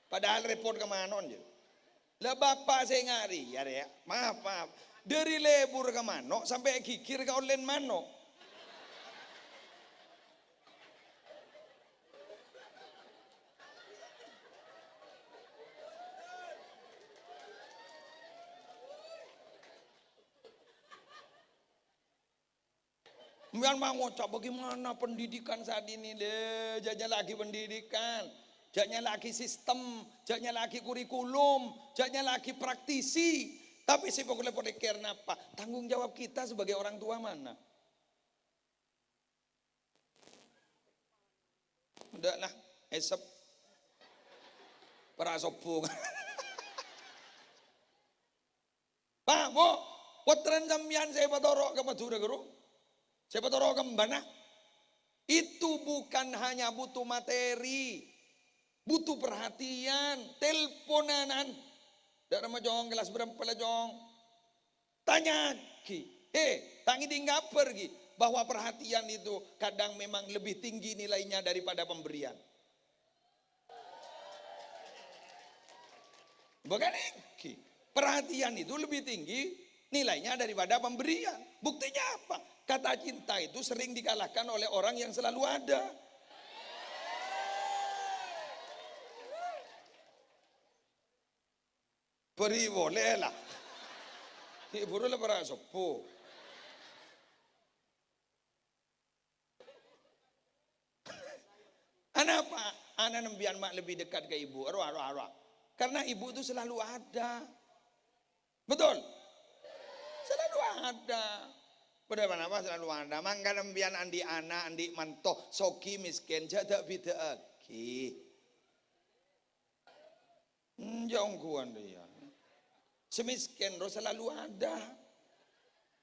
Padahal repot ka mano'en, jâ. La bapa' sè ngari, ya, rè, maaf, maaf. Dâri lebur ka mano' sampè' ghighir ka ollèna mano'. Sampèyan ma' ngoca', "Bagaimana pendidikan saat ini?" Lè, jhâ' nyala'aghi pendidikan, jhâ' nyala'aghi sistem, jhâ' nyala'aghi kurikulum, jhâ' nyala'aghi praktisi. Tapè sè pokol polè kèr napa? Tanggung jawab kita sebagai orang tua mana? Enḍâ' lah, èsep. Para' sobbhu. Pak, Bu, pottrana sampèyan sè èpatoro' ka Madhurâ, Ghuru. Sè èpatoro' ka embhâna. Itu bukan hanya butuh materi, butuh perhatian, telponanan. Dâ' remma, Cong, kelas berapa la, Cong? Tanya'aghi. Eh, ta' ngèḍing kabhâr ghi, bahwa perhatian itu kadang memang lebih tinggi nilainya daripada pemberian. Bukan èngghi. Perhatian itu lebih tinggi nilainya daripada pemberian. Buktinya apa? Kata cinta itu sering dikalahkan oleh orang yang selalu ada. Bâri' polè la. Ghi' bhuru la para' sobbhu. Anapa? Ana' sampèyan ma' lebih dekat ke ibu. Arowa, arowa, arowa. Karena ibu itu selalu ada. Betul? Selalu ada. Bâḍâ ponapa selalu ada. Mangkana sampèyan anḍi' ana', anḍi' manto, soghi, mèskèn, jhâ' ḍâ'-bhidhâ'âghi. Enjâ' ongghuwân rèya. Sè mèskèn rowa salalu ada.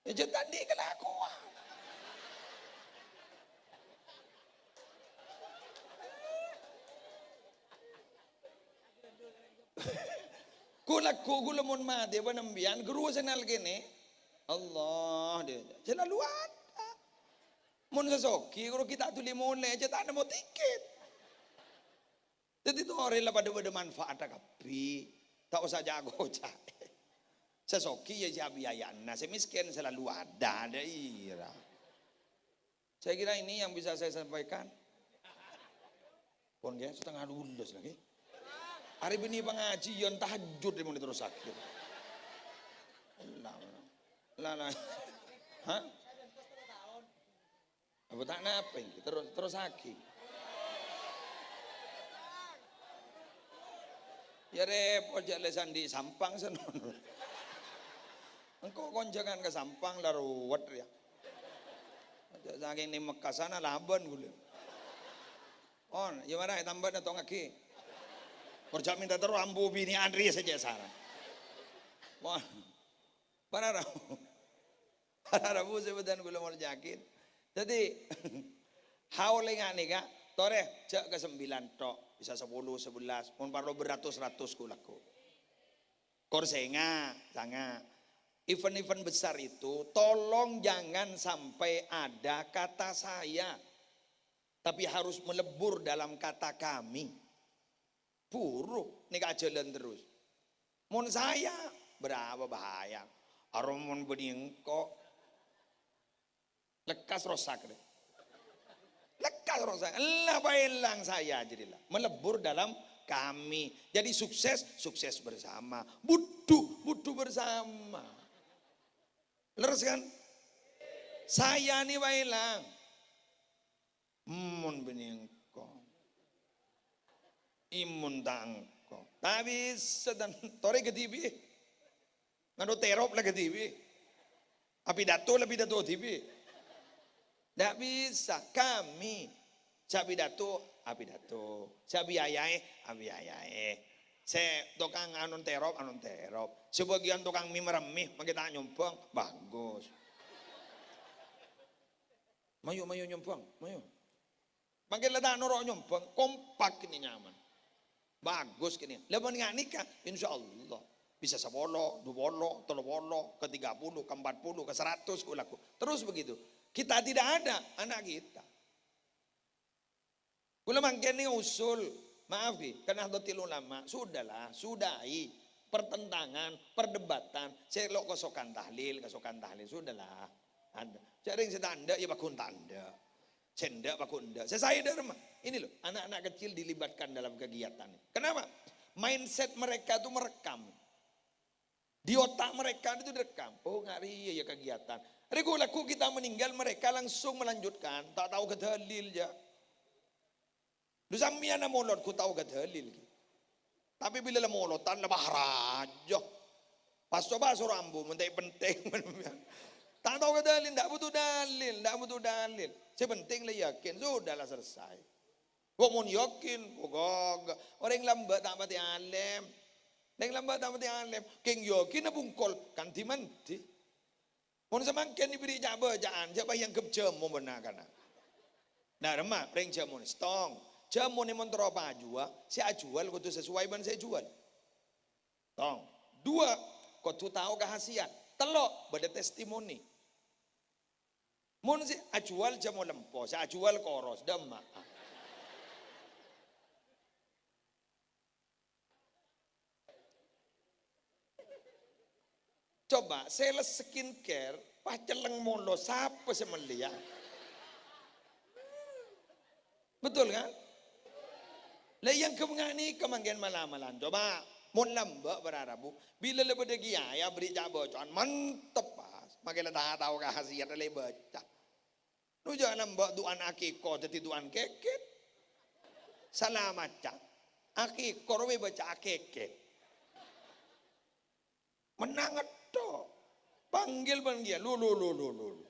Enjâ' ta' anḍi' kalakowan. Ghu-, lagghu' ghulâ mon matè bân sampèyan, ghuru sè nalkènè. Allah, dè-, salalu ada. Mon sè soghi, ghuru ghi' ta' dhuli molè, jhâ' ta' nemmo tiket. Dhâddhi torè la paḍâ bâḍâ manfaatta kabbhi. Ta' osa ca'-koca'. Sè soghi ya sè abiaya'na, sè mèskèn salalu ada, ada ira. Saya kira ini yang bisa saya sampaikan. Pon, ghi, setengah dua belas lagi. Arè bânnè pangajiân tahajjud mon terros sakit. La, la, la. Hah? Apa ta' napa ènggi? Terros, terrosaghi. Ya repot, jhâ' lè sanḍi' Sampang sè nono. Engko' konjhângan ka Sampang la ruwet rèya. Jhâ' sakèng neng Mekka sana labân ghulâ. On, ya mara ètambâna tongaghi. Kor jhâ' mènta terro ambu binè'an rèya sè cè' sara. Wah. Para rabu. Para rabu sè bâdhân kaulâ molja'aghi. Dhâddhi, haul ènga' nèka, torè jhâ' ka sembilan tok, bisa sapolo, sebelas, mon parlo beratus-ratus ghu-lagghu'. Kor sènga', sanga'. Event-event besar itu, tolong jangan sampai ada kata saya, tapi harus melebur dalam kata kami. Buru, nèka ajhâlân terros. Mon saya, berapa bahaya. Aromon bânnè engko'. Lekkas rosak deh. Lekkas rosak. Ella paèlang saya jârèya la. Melebur dalam kami. Jadi sukses, sukses bersama. Buḍu, buḍu bersama. Leres kan? Saya ni paèlang. Mon bânnè engko'. Imon ta' engko'. Ta' bisa, tan-, torè kadhibi'. Ngandhu terop la kadhibi'. Apidato la pidato dhibi'. Ndak bisa. Kami. Sè apidato, apidato. Sè abiayaè, abiayaè. Sè tokang anon terop, anon terop. Sabâgiyân tokang mi maremmè, mangkè ta' nyombhâng. Bagus. Mayu, mayu nyombhâng, mayu. Mangkè la ta' noro' nyombhâng, kompak kènè' nyaman. Bagus kènè'. Lah, mon nga' nèka, insyaallah. Bisa sapolo, dupolo, tellopolo, ka tiga puluh, ka empat puluh, ka seratus, ku laku. Terus begitu. Kita tidak ada, anak kita. Kaulâ mangkèn nèka usul, maaf, ghi, ka Nahdlatul Ulama, sudahlah, sudahi pertentangan, perdebatan, sè lo' kasokan tahlil, kasokan tahlil, sudahlah. Anda, jhâ' rèng sè ta' endâ', ya pagghun ta' endâ'. Sè endâ' pagghun endâ'. Sè saè dâ' remma. Ini loh, anak-anak kecil dilibatkan dalam kegiatan ini. Kenapa? Mindset mereka itu merekam. Di otak mereka itu direkam. Oh, nga' rèya ya kegiatan. Rè ghu-, lagghu' kita meninggal, mereka langsung melanjutkan. Ta' tao ka dalil, jâ. Lu sampèyan molod ghu tao ka dalil, ghi. Tapè bilâ la molodhân la bâ' rajâ. Pas coba soro ambu, mon ta' pentèng. Ta' tao ka dalil, ndak butuh dalil, ndak butuh dalil. Sè pentèng la yakin, sudah la selesai. Kok mon yakin, kok ghâgghâ. Orèng lambâ' ta' patè alèm. Orèng lambâ' ta' patè alèm. Kèng yakinna bungkol, kan di-mandi. Mon samangkèn èberri' ca'-bâca'an, jhâ' pas èangghep jhâmo bân na'-kana'. Nah, remma, rèng jhâmona, settong. Jhâmona mon terro pas ajhuwâ, sè ajhuwâl kodhu sesuai bân sè èjhuwâl. Tong. Duwâ', kodhu tao ka khasiat. Tello', bâdâ testimoni. Mon sè ajhuwâl jhâmo lempo, sè ajhuwâl koros, dâ' emma'a. Coba, sales skincare, pas cellèng molo, sapa sè mellèya? Betul, kan? Lah, èangghep nga' nèka mangkèn mal-amalan. Coba, mon lambâ' para rabu, bilâ la bâdâ kèyaè aberri' ca'-bâca'an, mantep, pas. Mangkèn la ta' tao ka khasiat la èbâca. Nu jhâ' lambâ' du'âna akèko dhâddhi du'âna kèkèt. Sala maca. Akèko rowa èbâca akèkèt. Mennang ètto. Panggil bân kèyaè. Lu, lu, lu, lu, lu, lu.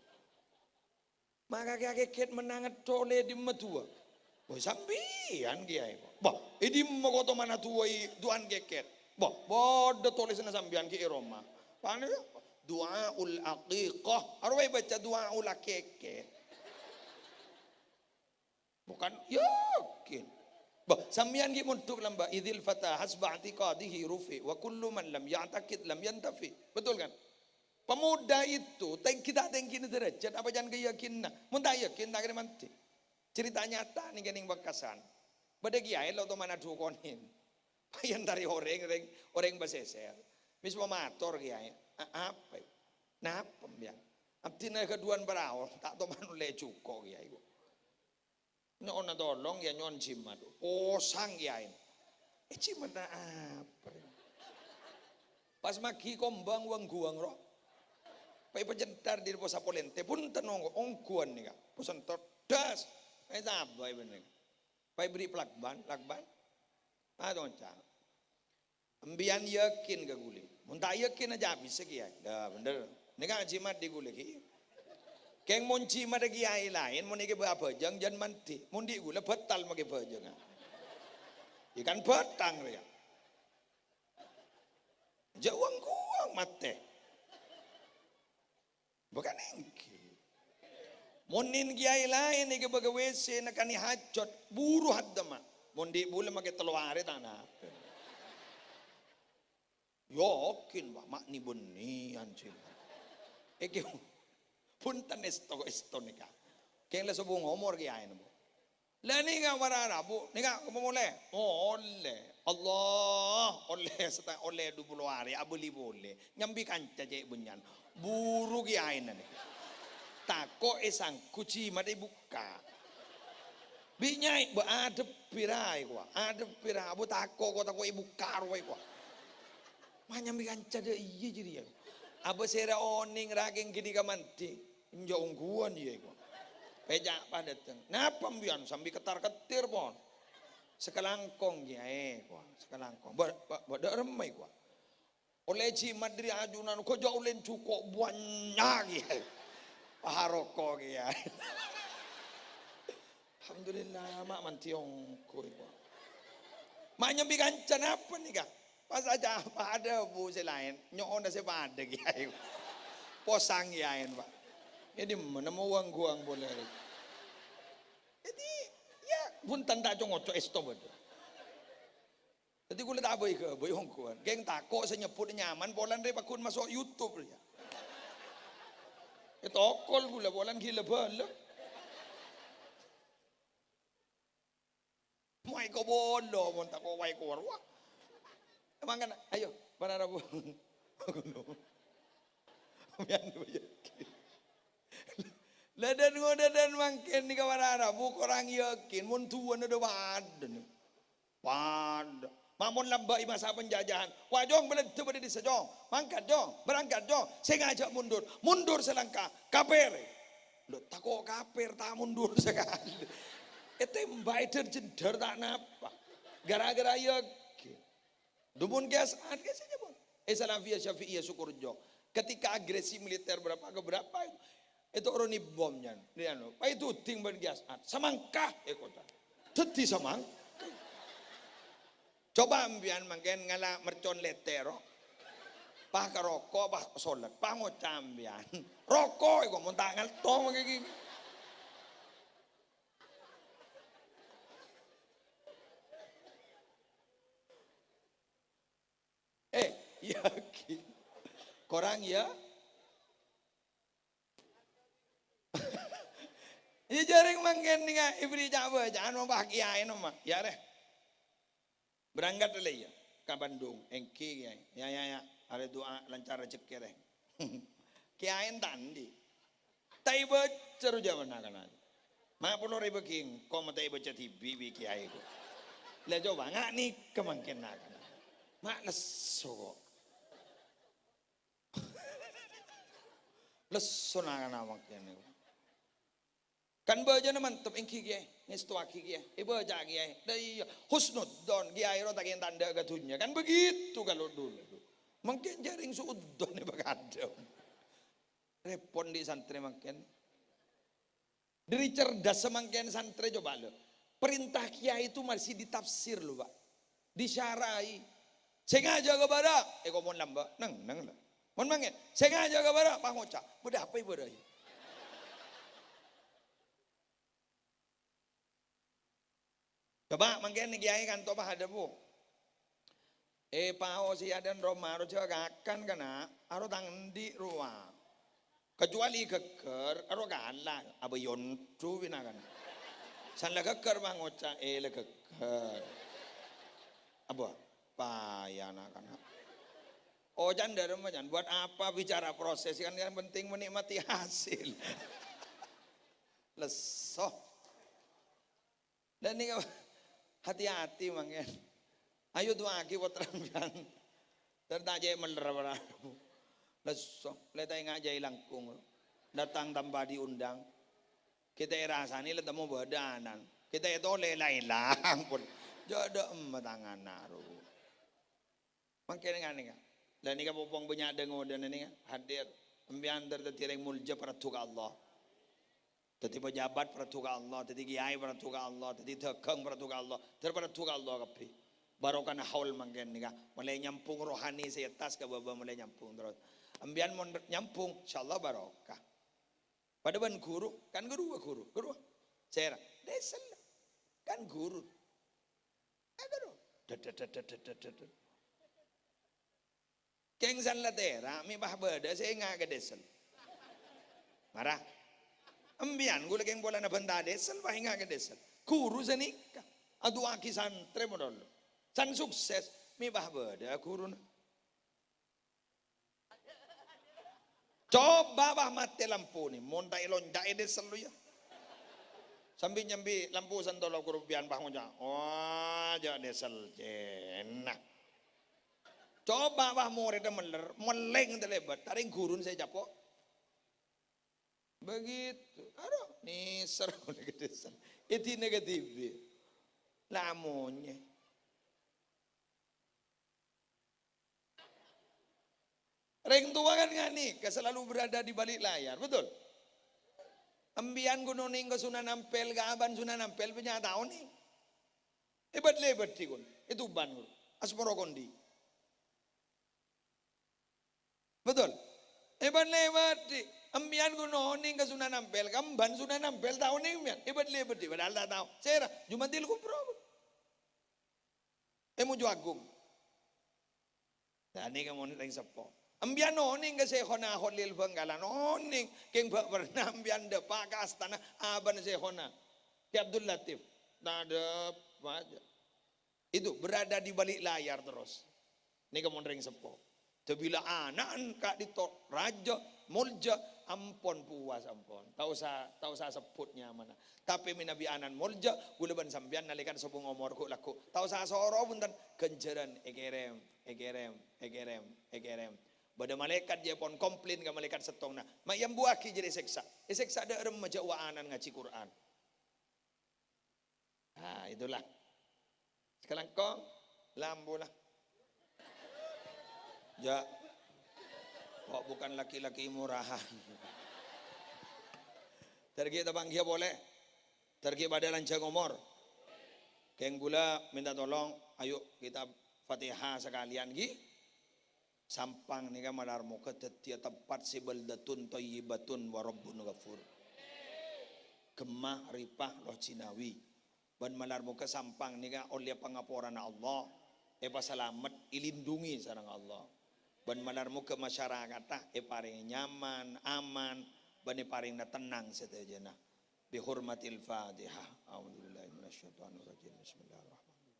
Maka kèyaè akèkèt mennang ètto ollè è dimma duwâ'. Wah, sampèyan kèyaè. Bâh, è dimma kottomana duwâ' i du'âna kèkèt. Bâh, bâdâ tolèsanna sampèyan ghi' è roma. Panèka, du'aul aqiqah. Arowa èbâca du'aul akèkèt. Bukan yakin. Bâh, sampèyan ghi' mondhuk lambâ', "Idzil fata hasba i'tiqadihi rufi', wa kullu man lam ya'taqid lam yantafi." Betul kan? Pemuda itu tèngghi ta' tèngghina dârâjhât apa can kayakinanna. Mon ta' yakin, ta' kèra mandhi. Cerita nyata nèng kènèng Pamekasan. Bâdâ kèyaè lo' tomana dukonèn. Pas èentarè orèng, rèng, orèng pasèsèr. Wis pamator kèyaè. "A-, apa? Napa, sampèyan?" "Abdhina ghâdhuwân parao, ta' tomana ollè jhuko', kèyaè, kok." Nyo'ona tolong, ya, nyo'on jimat. Posang, kèyaè. Eh, jimatna apa? Pas maghi kombang wang-guwang, ro. Pas èpacèntar dâri pos Satpol N T, "Bhunten, ong-, ongghuwân nèka." Pos èntar, das. Eh, tabâi bhennèng. Pas èberri' plakban, lakban. Ah, tonca. Sampèyan yakin ka ghulâ? Mon ta' yakin, ajhâ abhis kèyaè. Lah, bhender. Nèka jimat dâri ghulâ, ghi. Kèng mon jimat dâri kèyaè laèn, mon èkè bâ-, abhâjâng, jhân mandhi. Mon dâri ghulâ, bâtal makè bhâjângnga. Yâ kan bhâtang, rèya. Jhâ' wang-guwang matè. Bukan èngghi. Mon nèng kèyaè laèn èkè bâgâ W C nakanè hajat, buru haddhemma. Mon dâri ghulâ makè tello arè ta' napa. Yakin, Pak, ma' nè-bânnèyan, jhân. Èkè, bhunten èsto, èsto nèka. Kèng la sobung omor kèyaè nèmpo. Lah nèka para rabu, nèka kemma molè? Ollè. Allah, ollè seta-, ollè dupolo arè, abâli polè. Nyambi kanca cè' bânnya'an. Buru kèyaèna nèka. Tako' èsangghu jimat èbukka'. Bi' nyaè, bâ, adhebbhi ra, kowa. Adhebbhi ra, abâ tako', kowa tako' èbukka' rowa, kowa. Ma' nyambi kanca dâ' iyâ jârèya. Abâ sèra onèng ra kèng ghânèka mandhi. Enjâ' ongghuwân, iyâ, kowa. Pèca' pas dâteng. "Napa, sampèyan?" Sambi kettar-kettir, pon. "Sakalangkong, kèyaè," kowa. "Sakalangkong." "Bâ-, bâ-, bâdâ remma, kowa?" "Ollè jimat dâri ajunan, ghâjâ ollè jhuko' bânnya', kèyaè." Pas aroko, kèyaè. Alhamdulillah, ma' mandhi ongghu, Ibu. Ma' nyambi kanca napa nèka? Pas aca-, pas adhâbu sè laèn, nyo'ona sè padâ, Kèyaè. Posang, Kèyaè, Pak. È dimma nemmo wang-guwang polè. Dhâddhi, ya, bhunten ta' co-ngoco èsto bâdâ. Dhâddhi kaulâ ta' bâi-ghâbây ongghuwân. Kèng tako' sè nyebbhut nyaman polana rè pagghun maso' YouTube rèya. Ètokol kaulâ polana ghilâ bâlâ. Maè kobolo mon tako' wae kor, wah. Mangkana, ayo, para rabu. Biyan yakin. Lah, dâ' ngodâdân mangkèn nèka para rabu korang yakin, mon duwâna dâ' padâ nèka. Padâ. Mamon lambâ' è masa penjajahan. Wah, Jong, bâlâddhâ bâdâ è dissa, Jong. Mangkat, Jong. Berangkat, Jong. Sè ngajhâk mundur. Mundur salangkah. Kapèr. Lho, tako' kapèr, ta' mundur sakalè. Ètèmbhâk èdhâr-jhendhâr ta' napa. Gara-gara yakin. Dumun Kèyaè Sa'ad, Kèyaè Sa'ad, Kèyaè Salafiyah Syafi'iyah Sukorejo. Ketika agresi militer berapa ke berapa itu. Ètoronè bom, Jan. Di anu, pas èduding bân Kèyaè Sa'ad. Samangka, èkoca'. Dhâddhi samangka. Coba ampèyan mangkèn ngala' mercon lètèr, ro. Pas ka roko', pas solat, pas ngoca' ampèyan. Roko' èko mon ta' ngalto mangkèn ghi. Eh, yakin. Korang ya? Iyâ, jhâreng mangkèn nèka èberri' ca'-bâca'an mon pas kèyaè noma. Ya, rè. Berangkat lè, ya. Ka Bandung. Èngghi, Kèyaè. Ya, ya, ya. Arè du'a lancar rejhekkè, rè. Kèyaè ta' andi'. Ta' èbâca roh jhâmanna kana. Ma' polo rèbâ ghi engko' ma' ta' èbâca dhibi' bi' kèyaè ko. Lah, coba, nga' nèka mangkèn na kana. Ma' lesso ko. Lesso na kana mangkèn nèko. Kan bâcana mantep, èngghi kèyaè, ngèstowaghi kèyaè, èbâca kèyaè. Lah iyâ, husnudzon, kèyaè ro ta' kèng tandhâ ka dhunnya. Kan begitu kalau dulu. Mangkèn jhâreng su'udzon è bâkadhâm. Rèpot andi' santrè mangkèn. Dâri cerdas samangkèn santrè, coba lho. Perintah kiai itu masih ditafsir lho, Pak. Disyarahi. Sè ngajhâk ka bârâ', èko mon lambâ', neng, neng lho. Mon mangkèn, sè ngajhâk ka bârâ', pas ngoca', "Bâdâ apa è bârâ' yâ?" Coba mangkèn kiai kanto pas adhâbu. Eh, pao sè adân roma ro jhâ' kakan kana, aro tang endi' rowa. Kecuali ghâgghâr, aro kala, abâ yondu pina kana. San la ghâgghâr mah ngoca', eh, la ghâgghâr. Abâ, payana kana. Oh, can dâremma, can. Buat apa bicara proses? Kan yang penting menikmati hasil. Lesso. Dan nèka hati-hati mangkèn. Ayo du'aaghi pottra sampèyan. Dâr ta' jhâ' mèller para. Lesso, lè ta' enga' jhâ' langkong. Datang tanpa diundang. Kita èrasanè lè temmo bâdânan. Kita ètolè la èlang pon. Jhâ' dâ' emma tanganna ro. Mangkèn nèka, nèka. Lah nèka popong bânnya' dâ-ngodâna nèka hadir. Sampèyan dâr dhâddhi rèng molja parlo ka Allah. Dhâddhi pejabat parlo ka Allah, dhâddhi kiai parlo ka Allah, dhâddhi dhâghâng parlo ka Allah, dhâr parlo ka Allah kabbhi. Barokana haul mangkèn nèka, molaè nyambhung rohani sè attas ka bâbâ molaè nyambhung terros. Sampèyan mon nyambhung, insyaallah barokah. Padâ bân ghuru, kan ghuru, ghuru, ghuru. Sèra, dèsel. Kan ghuru. Aduh. Kèng san la tèra', mè' pas bâdâ sè enga' ka dèsel. Mara. Sampèyan ghulâ kèng polana bânta dèsel, pas enga' ka dèsel. Ghuru sanèka. Adu'aaghi santrè modâ. San sukses, mè' pas bâdâ ghuruna. Coba, bah, matè lampona, mon ta' èlonca'è dèsel lo, yâ. Sambi-nyambi lampu santolo korobiyân, bah, ngoca', "Wah, jhâ' dèsel cèna." Coba, bah, morèdda mèller, mellèng talèbât, ta' rèng ghuruna sè ècapo'. Begitu. Aduh, nèser ka dèsel. Èdina kadhibi'. La monyè. Rèng towa kan nganèka selalu berada di balik layar, betul? Empiyan ghun onèng ka Sunan Ampel, ka abâ'na Sunan Ampel, bânnya' ta' onèng. È bâdâ-lèbâdâ ghun, è Tuban ghun. Asporo kondi. Betul? È bâdâ-lèbâdâ. Empiyan ghun onèng ka Sunan Ampel, ka abâ'na Sunan Ampel ta' onèng empiyan. È bâdâ-lèbâdâ, padahal ta' tao. Sèra, Jumadil Kubro. È Mojoagung. Lah, nèka mon rèng seppo. Empiyan onèng ka Syekhona Kholil Bangkalan, onèng. Kèng bâ' pernah empiyan dâpa' ka astana abâ'na Syekhona Ki Abdul Latif. Tadâp aja. Itu berada di balik layar terus. Nèka mon rèng seppo. Dâbila ana'na ka'dinto rajâ, molja, ampon puas, ampon. Ta' osa, ta' osa sebbhut nyamana. Tapè mènabi ana'na molja, ghulâ bân sampèyan nalèkana sobung omor ghu'-lagghu'. Ta' osa soro, bhunten, ghânjhârân èkèrèm, èkèrèm, èkèrèm, èkèrèm. Bâdâ malaèkat jâ' pon komplain ka malaèkat sèttongnga, "Ma' èambuwâghi jârèya sèksa. Èsèksa dâ' remma jâ' wa ana'na ngajhi Qur'an." Nah, itulah. Sakalangkong, lambu lah. Ya. Kok bukan laki-laki murahan. Tergi tapanggih boleh. Tergi pada lanjhâng omor. Kèng ghulâ minta tolong, ayo kita Fatihah sekalian, ghi. Sampang nèka malar moghâ dhâddhiyâ tempat sè baldatun thayyibatun wa rabbun ghafur. Gemma, ripah, loh jinawi. Bân malar moghâ Sampang nèka ollè pangaporana Allah, èpasalamet, èlindungi sareng Allah. Bân malar moghâ masyarakata èparèngè nyaman, aman, bân èparèngana tennang sadhâjâna. Bi hurmatil Fatihah. A'udzubillahi minasyaitonirrajim. Bismillahirrahmanirrahim.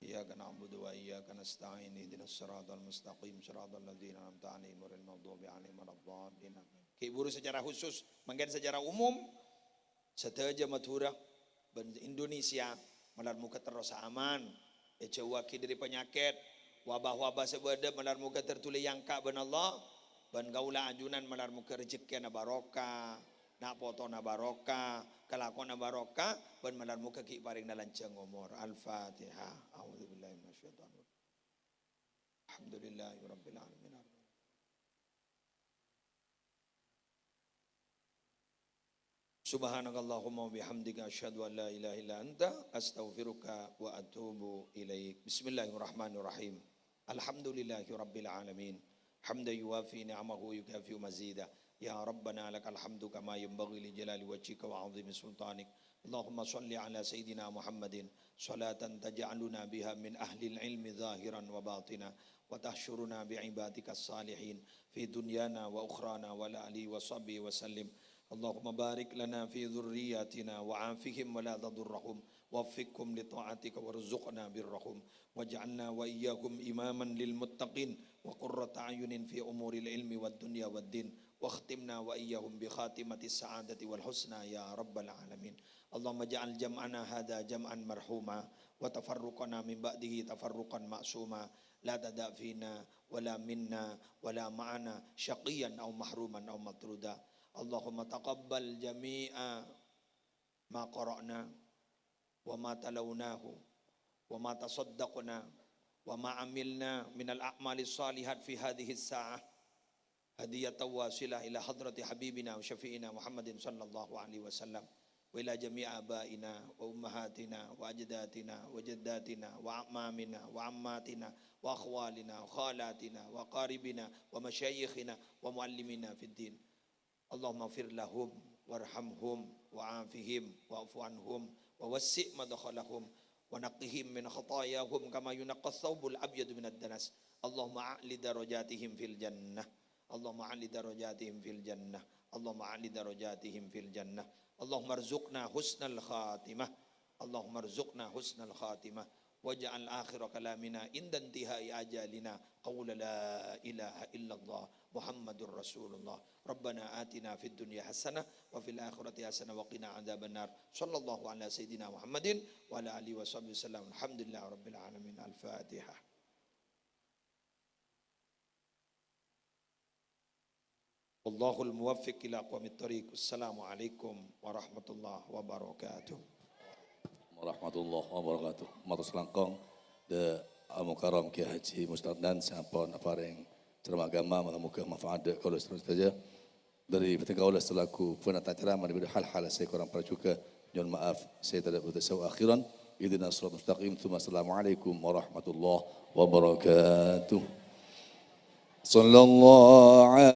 Iyyaka na'budu wa iyyaka nasta'in. Ihdinas siratal mustaqim. Siratal ladzina an'amta 'alaihim ghairil maghdubi 'alaihim waladdallin. Amin. Ghi' buru secara khusus, mangkèn secara umum, sadhâjâ Madhurâ bân Indonesia malar moghâ terros aman, èjhâuwâghi dâri panyakèt, wabah-wabah sè bâdâ malar moghâ tardhuli èangka' bân Allah, bân kaulâ ajunan malar moghâ rejekkèna barokah, Na' potona barokah, kalakowanna barokah, bân malar moghâ ghi' parèngana lanjhâng omor. Al-Fatihah. A'udzubillahi minasyaitonir rajim. Alhamdulillahirabbil alamin. Subhanakallahumma wa bihamdika, asyhadu an la ilaha illa anta, astaghfiruka wa atubu ilaik. Bismillahirrahmanirrahim. Alhamdulillahi rabbil alamin. Hamdan yuwafi ni'amahu wa yukafi'u mazida. Ya Rabbana lakal hamdu kama yanbaghi li jalali wajhika wa 'azimi sultanik. Allahumma shalli ala sayyidina Muhammadin salatan taj'aluna biha min ahlil ilmi zahiran wa batina, wa tahsyuruna bi ibadika salihin fi dunyana wa ukhrana, wa ala alihi wa sahbihi wa sallim. Allahumma barik lana fi dzurriyyatina wa afihim wa la tadurrahum, waffiqhum li ta'atika warzuqna birrahum. Waj'alna wa iyyahum imaman lil muttaqin wa qurrata a'yunin fi umuril ilmi wad dunya wad din. Wakhtimna wa iyyahum bi khatimatis sa'adati wal husna ya rabbal alamin. Allahumma ja'al jam'ana hadza jam'an marhuma wa tafarruqana min ba'dihi tafarruqan ma'suma. La tada' fina wa la minna wa la ma'ana syaqiyyan aw mahruman aw matruda. Allahumma taqabbal jami'a ma qara'na, wa ma talawnahu, wa ma tasaddaqna, wa ma amilna minal a'malis shalihat fi hadhihi sa'ah, hadiyatan wasilah ila hadrati habibina wa syafi'ina Muhammadin sallallahu alaihi wasallam, wa ila jami'i abaina wa ummahatina wa ajdatina wa jaddatina wa a'mamina wa ammatina wa akhwalina wa khalatina wa qaribina wa masyayikhina wa muallimina fid din. Allahummaghfir lahum warhamhum wa'afihim wa'fu anhum wa wassi' madkhalahum wa naqqihim min khatayahum kama yunaqqas tsaubul abyadu minad danas. Allahumma a'li darajatihim fil jannah. Allahumma a'li darajatihim fil jannah. Allahumma a'li darajatihim fil jannah. Allahumma rzuqna husnal khatimah. Allahumma rzuqna husnal khatimah. Waj'al akhira kalamina inda intihai ajalina qaula la ilaha illallah Muhammadur Rasulullah. Rabbana atina fid dunya hasanah wa fil akhirati hasanah wa qina adzabannar. Sallallahu ala sayyidina Muhammadin wa ala alihi wa sahbihi wasallam. Alhamdulillahi rabbil alamin. Al-Fatihah. Wallahul muwaffiq ila aqwamit thariq. Assalamualaikum warahmatullahi wabarakatuh. Warahmatullahi wabarakatuh. Matur langkong dâ' Al Mukarram Kiai Haji Mustadnan sè ampon aparèng ceramah agama, moghâ manfaat dâ' kaulâ sadhâjâ. Dhâri bhâdhân kaulâ selaku panata acara, manabi bâdâ hal-hal sè korang parjhughâ, nyo'on ma'af sè tadâ' bâdâ sawu akhiran. Ihdinas siratal mustaqim, tsumma assalamualaikum warahmatullahi wabarakatuh. Sallallahu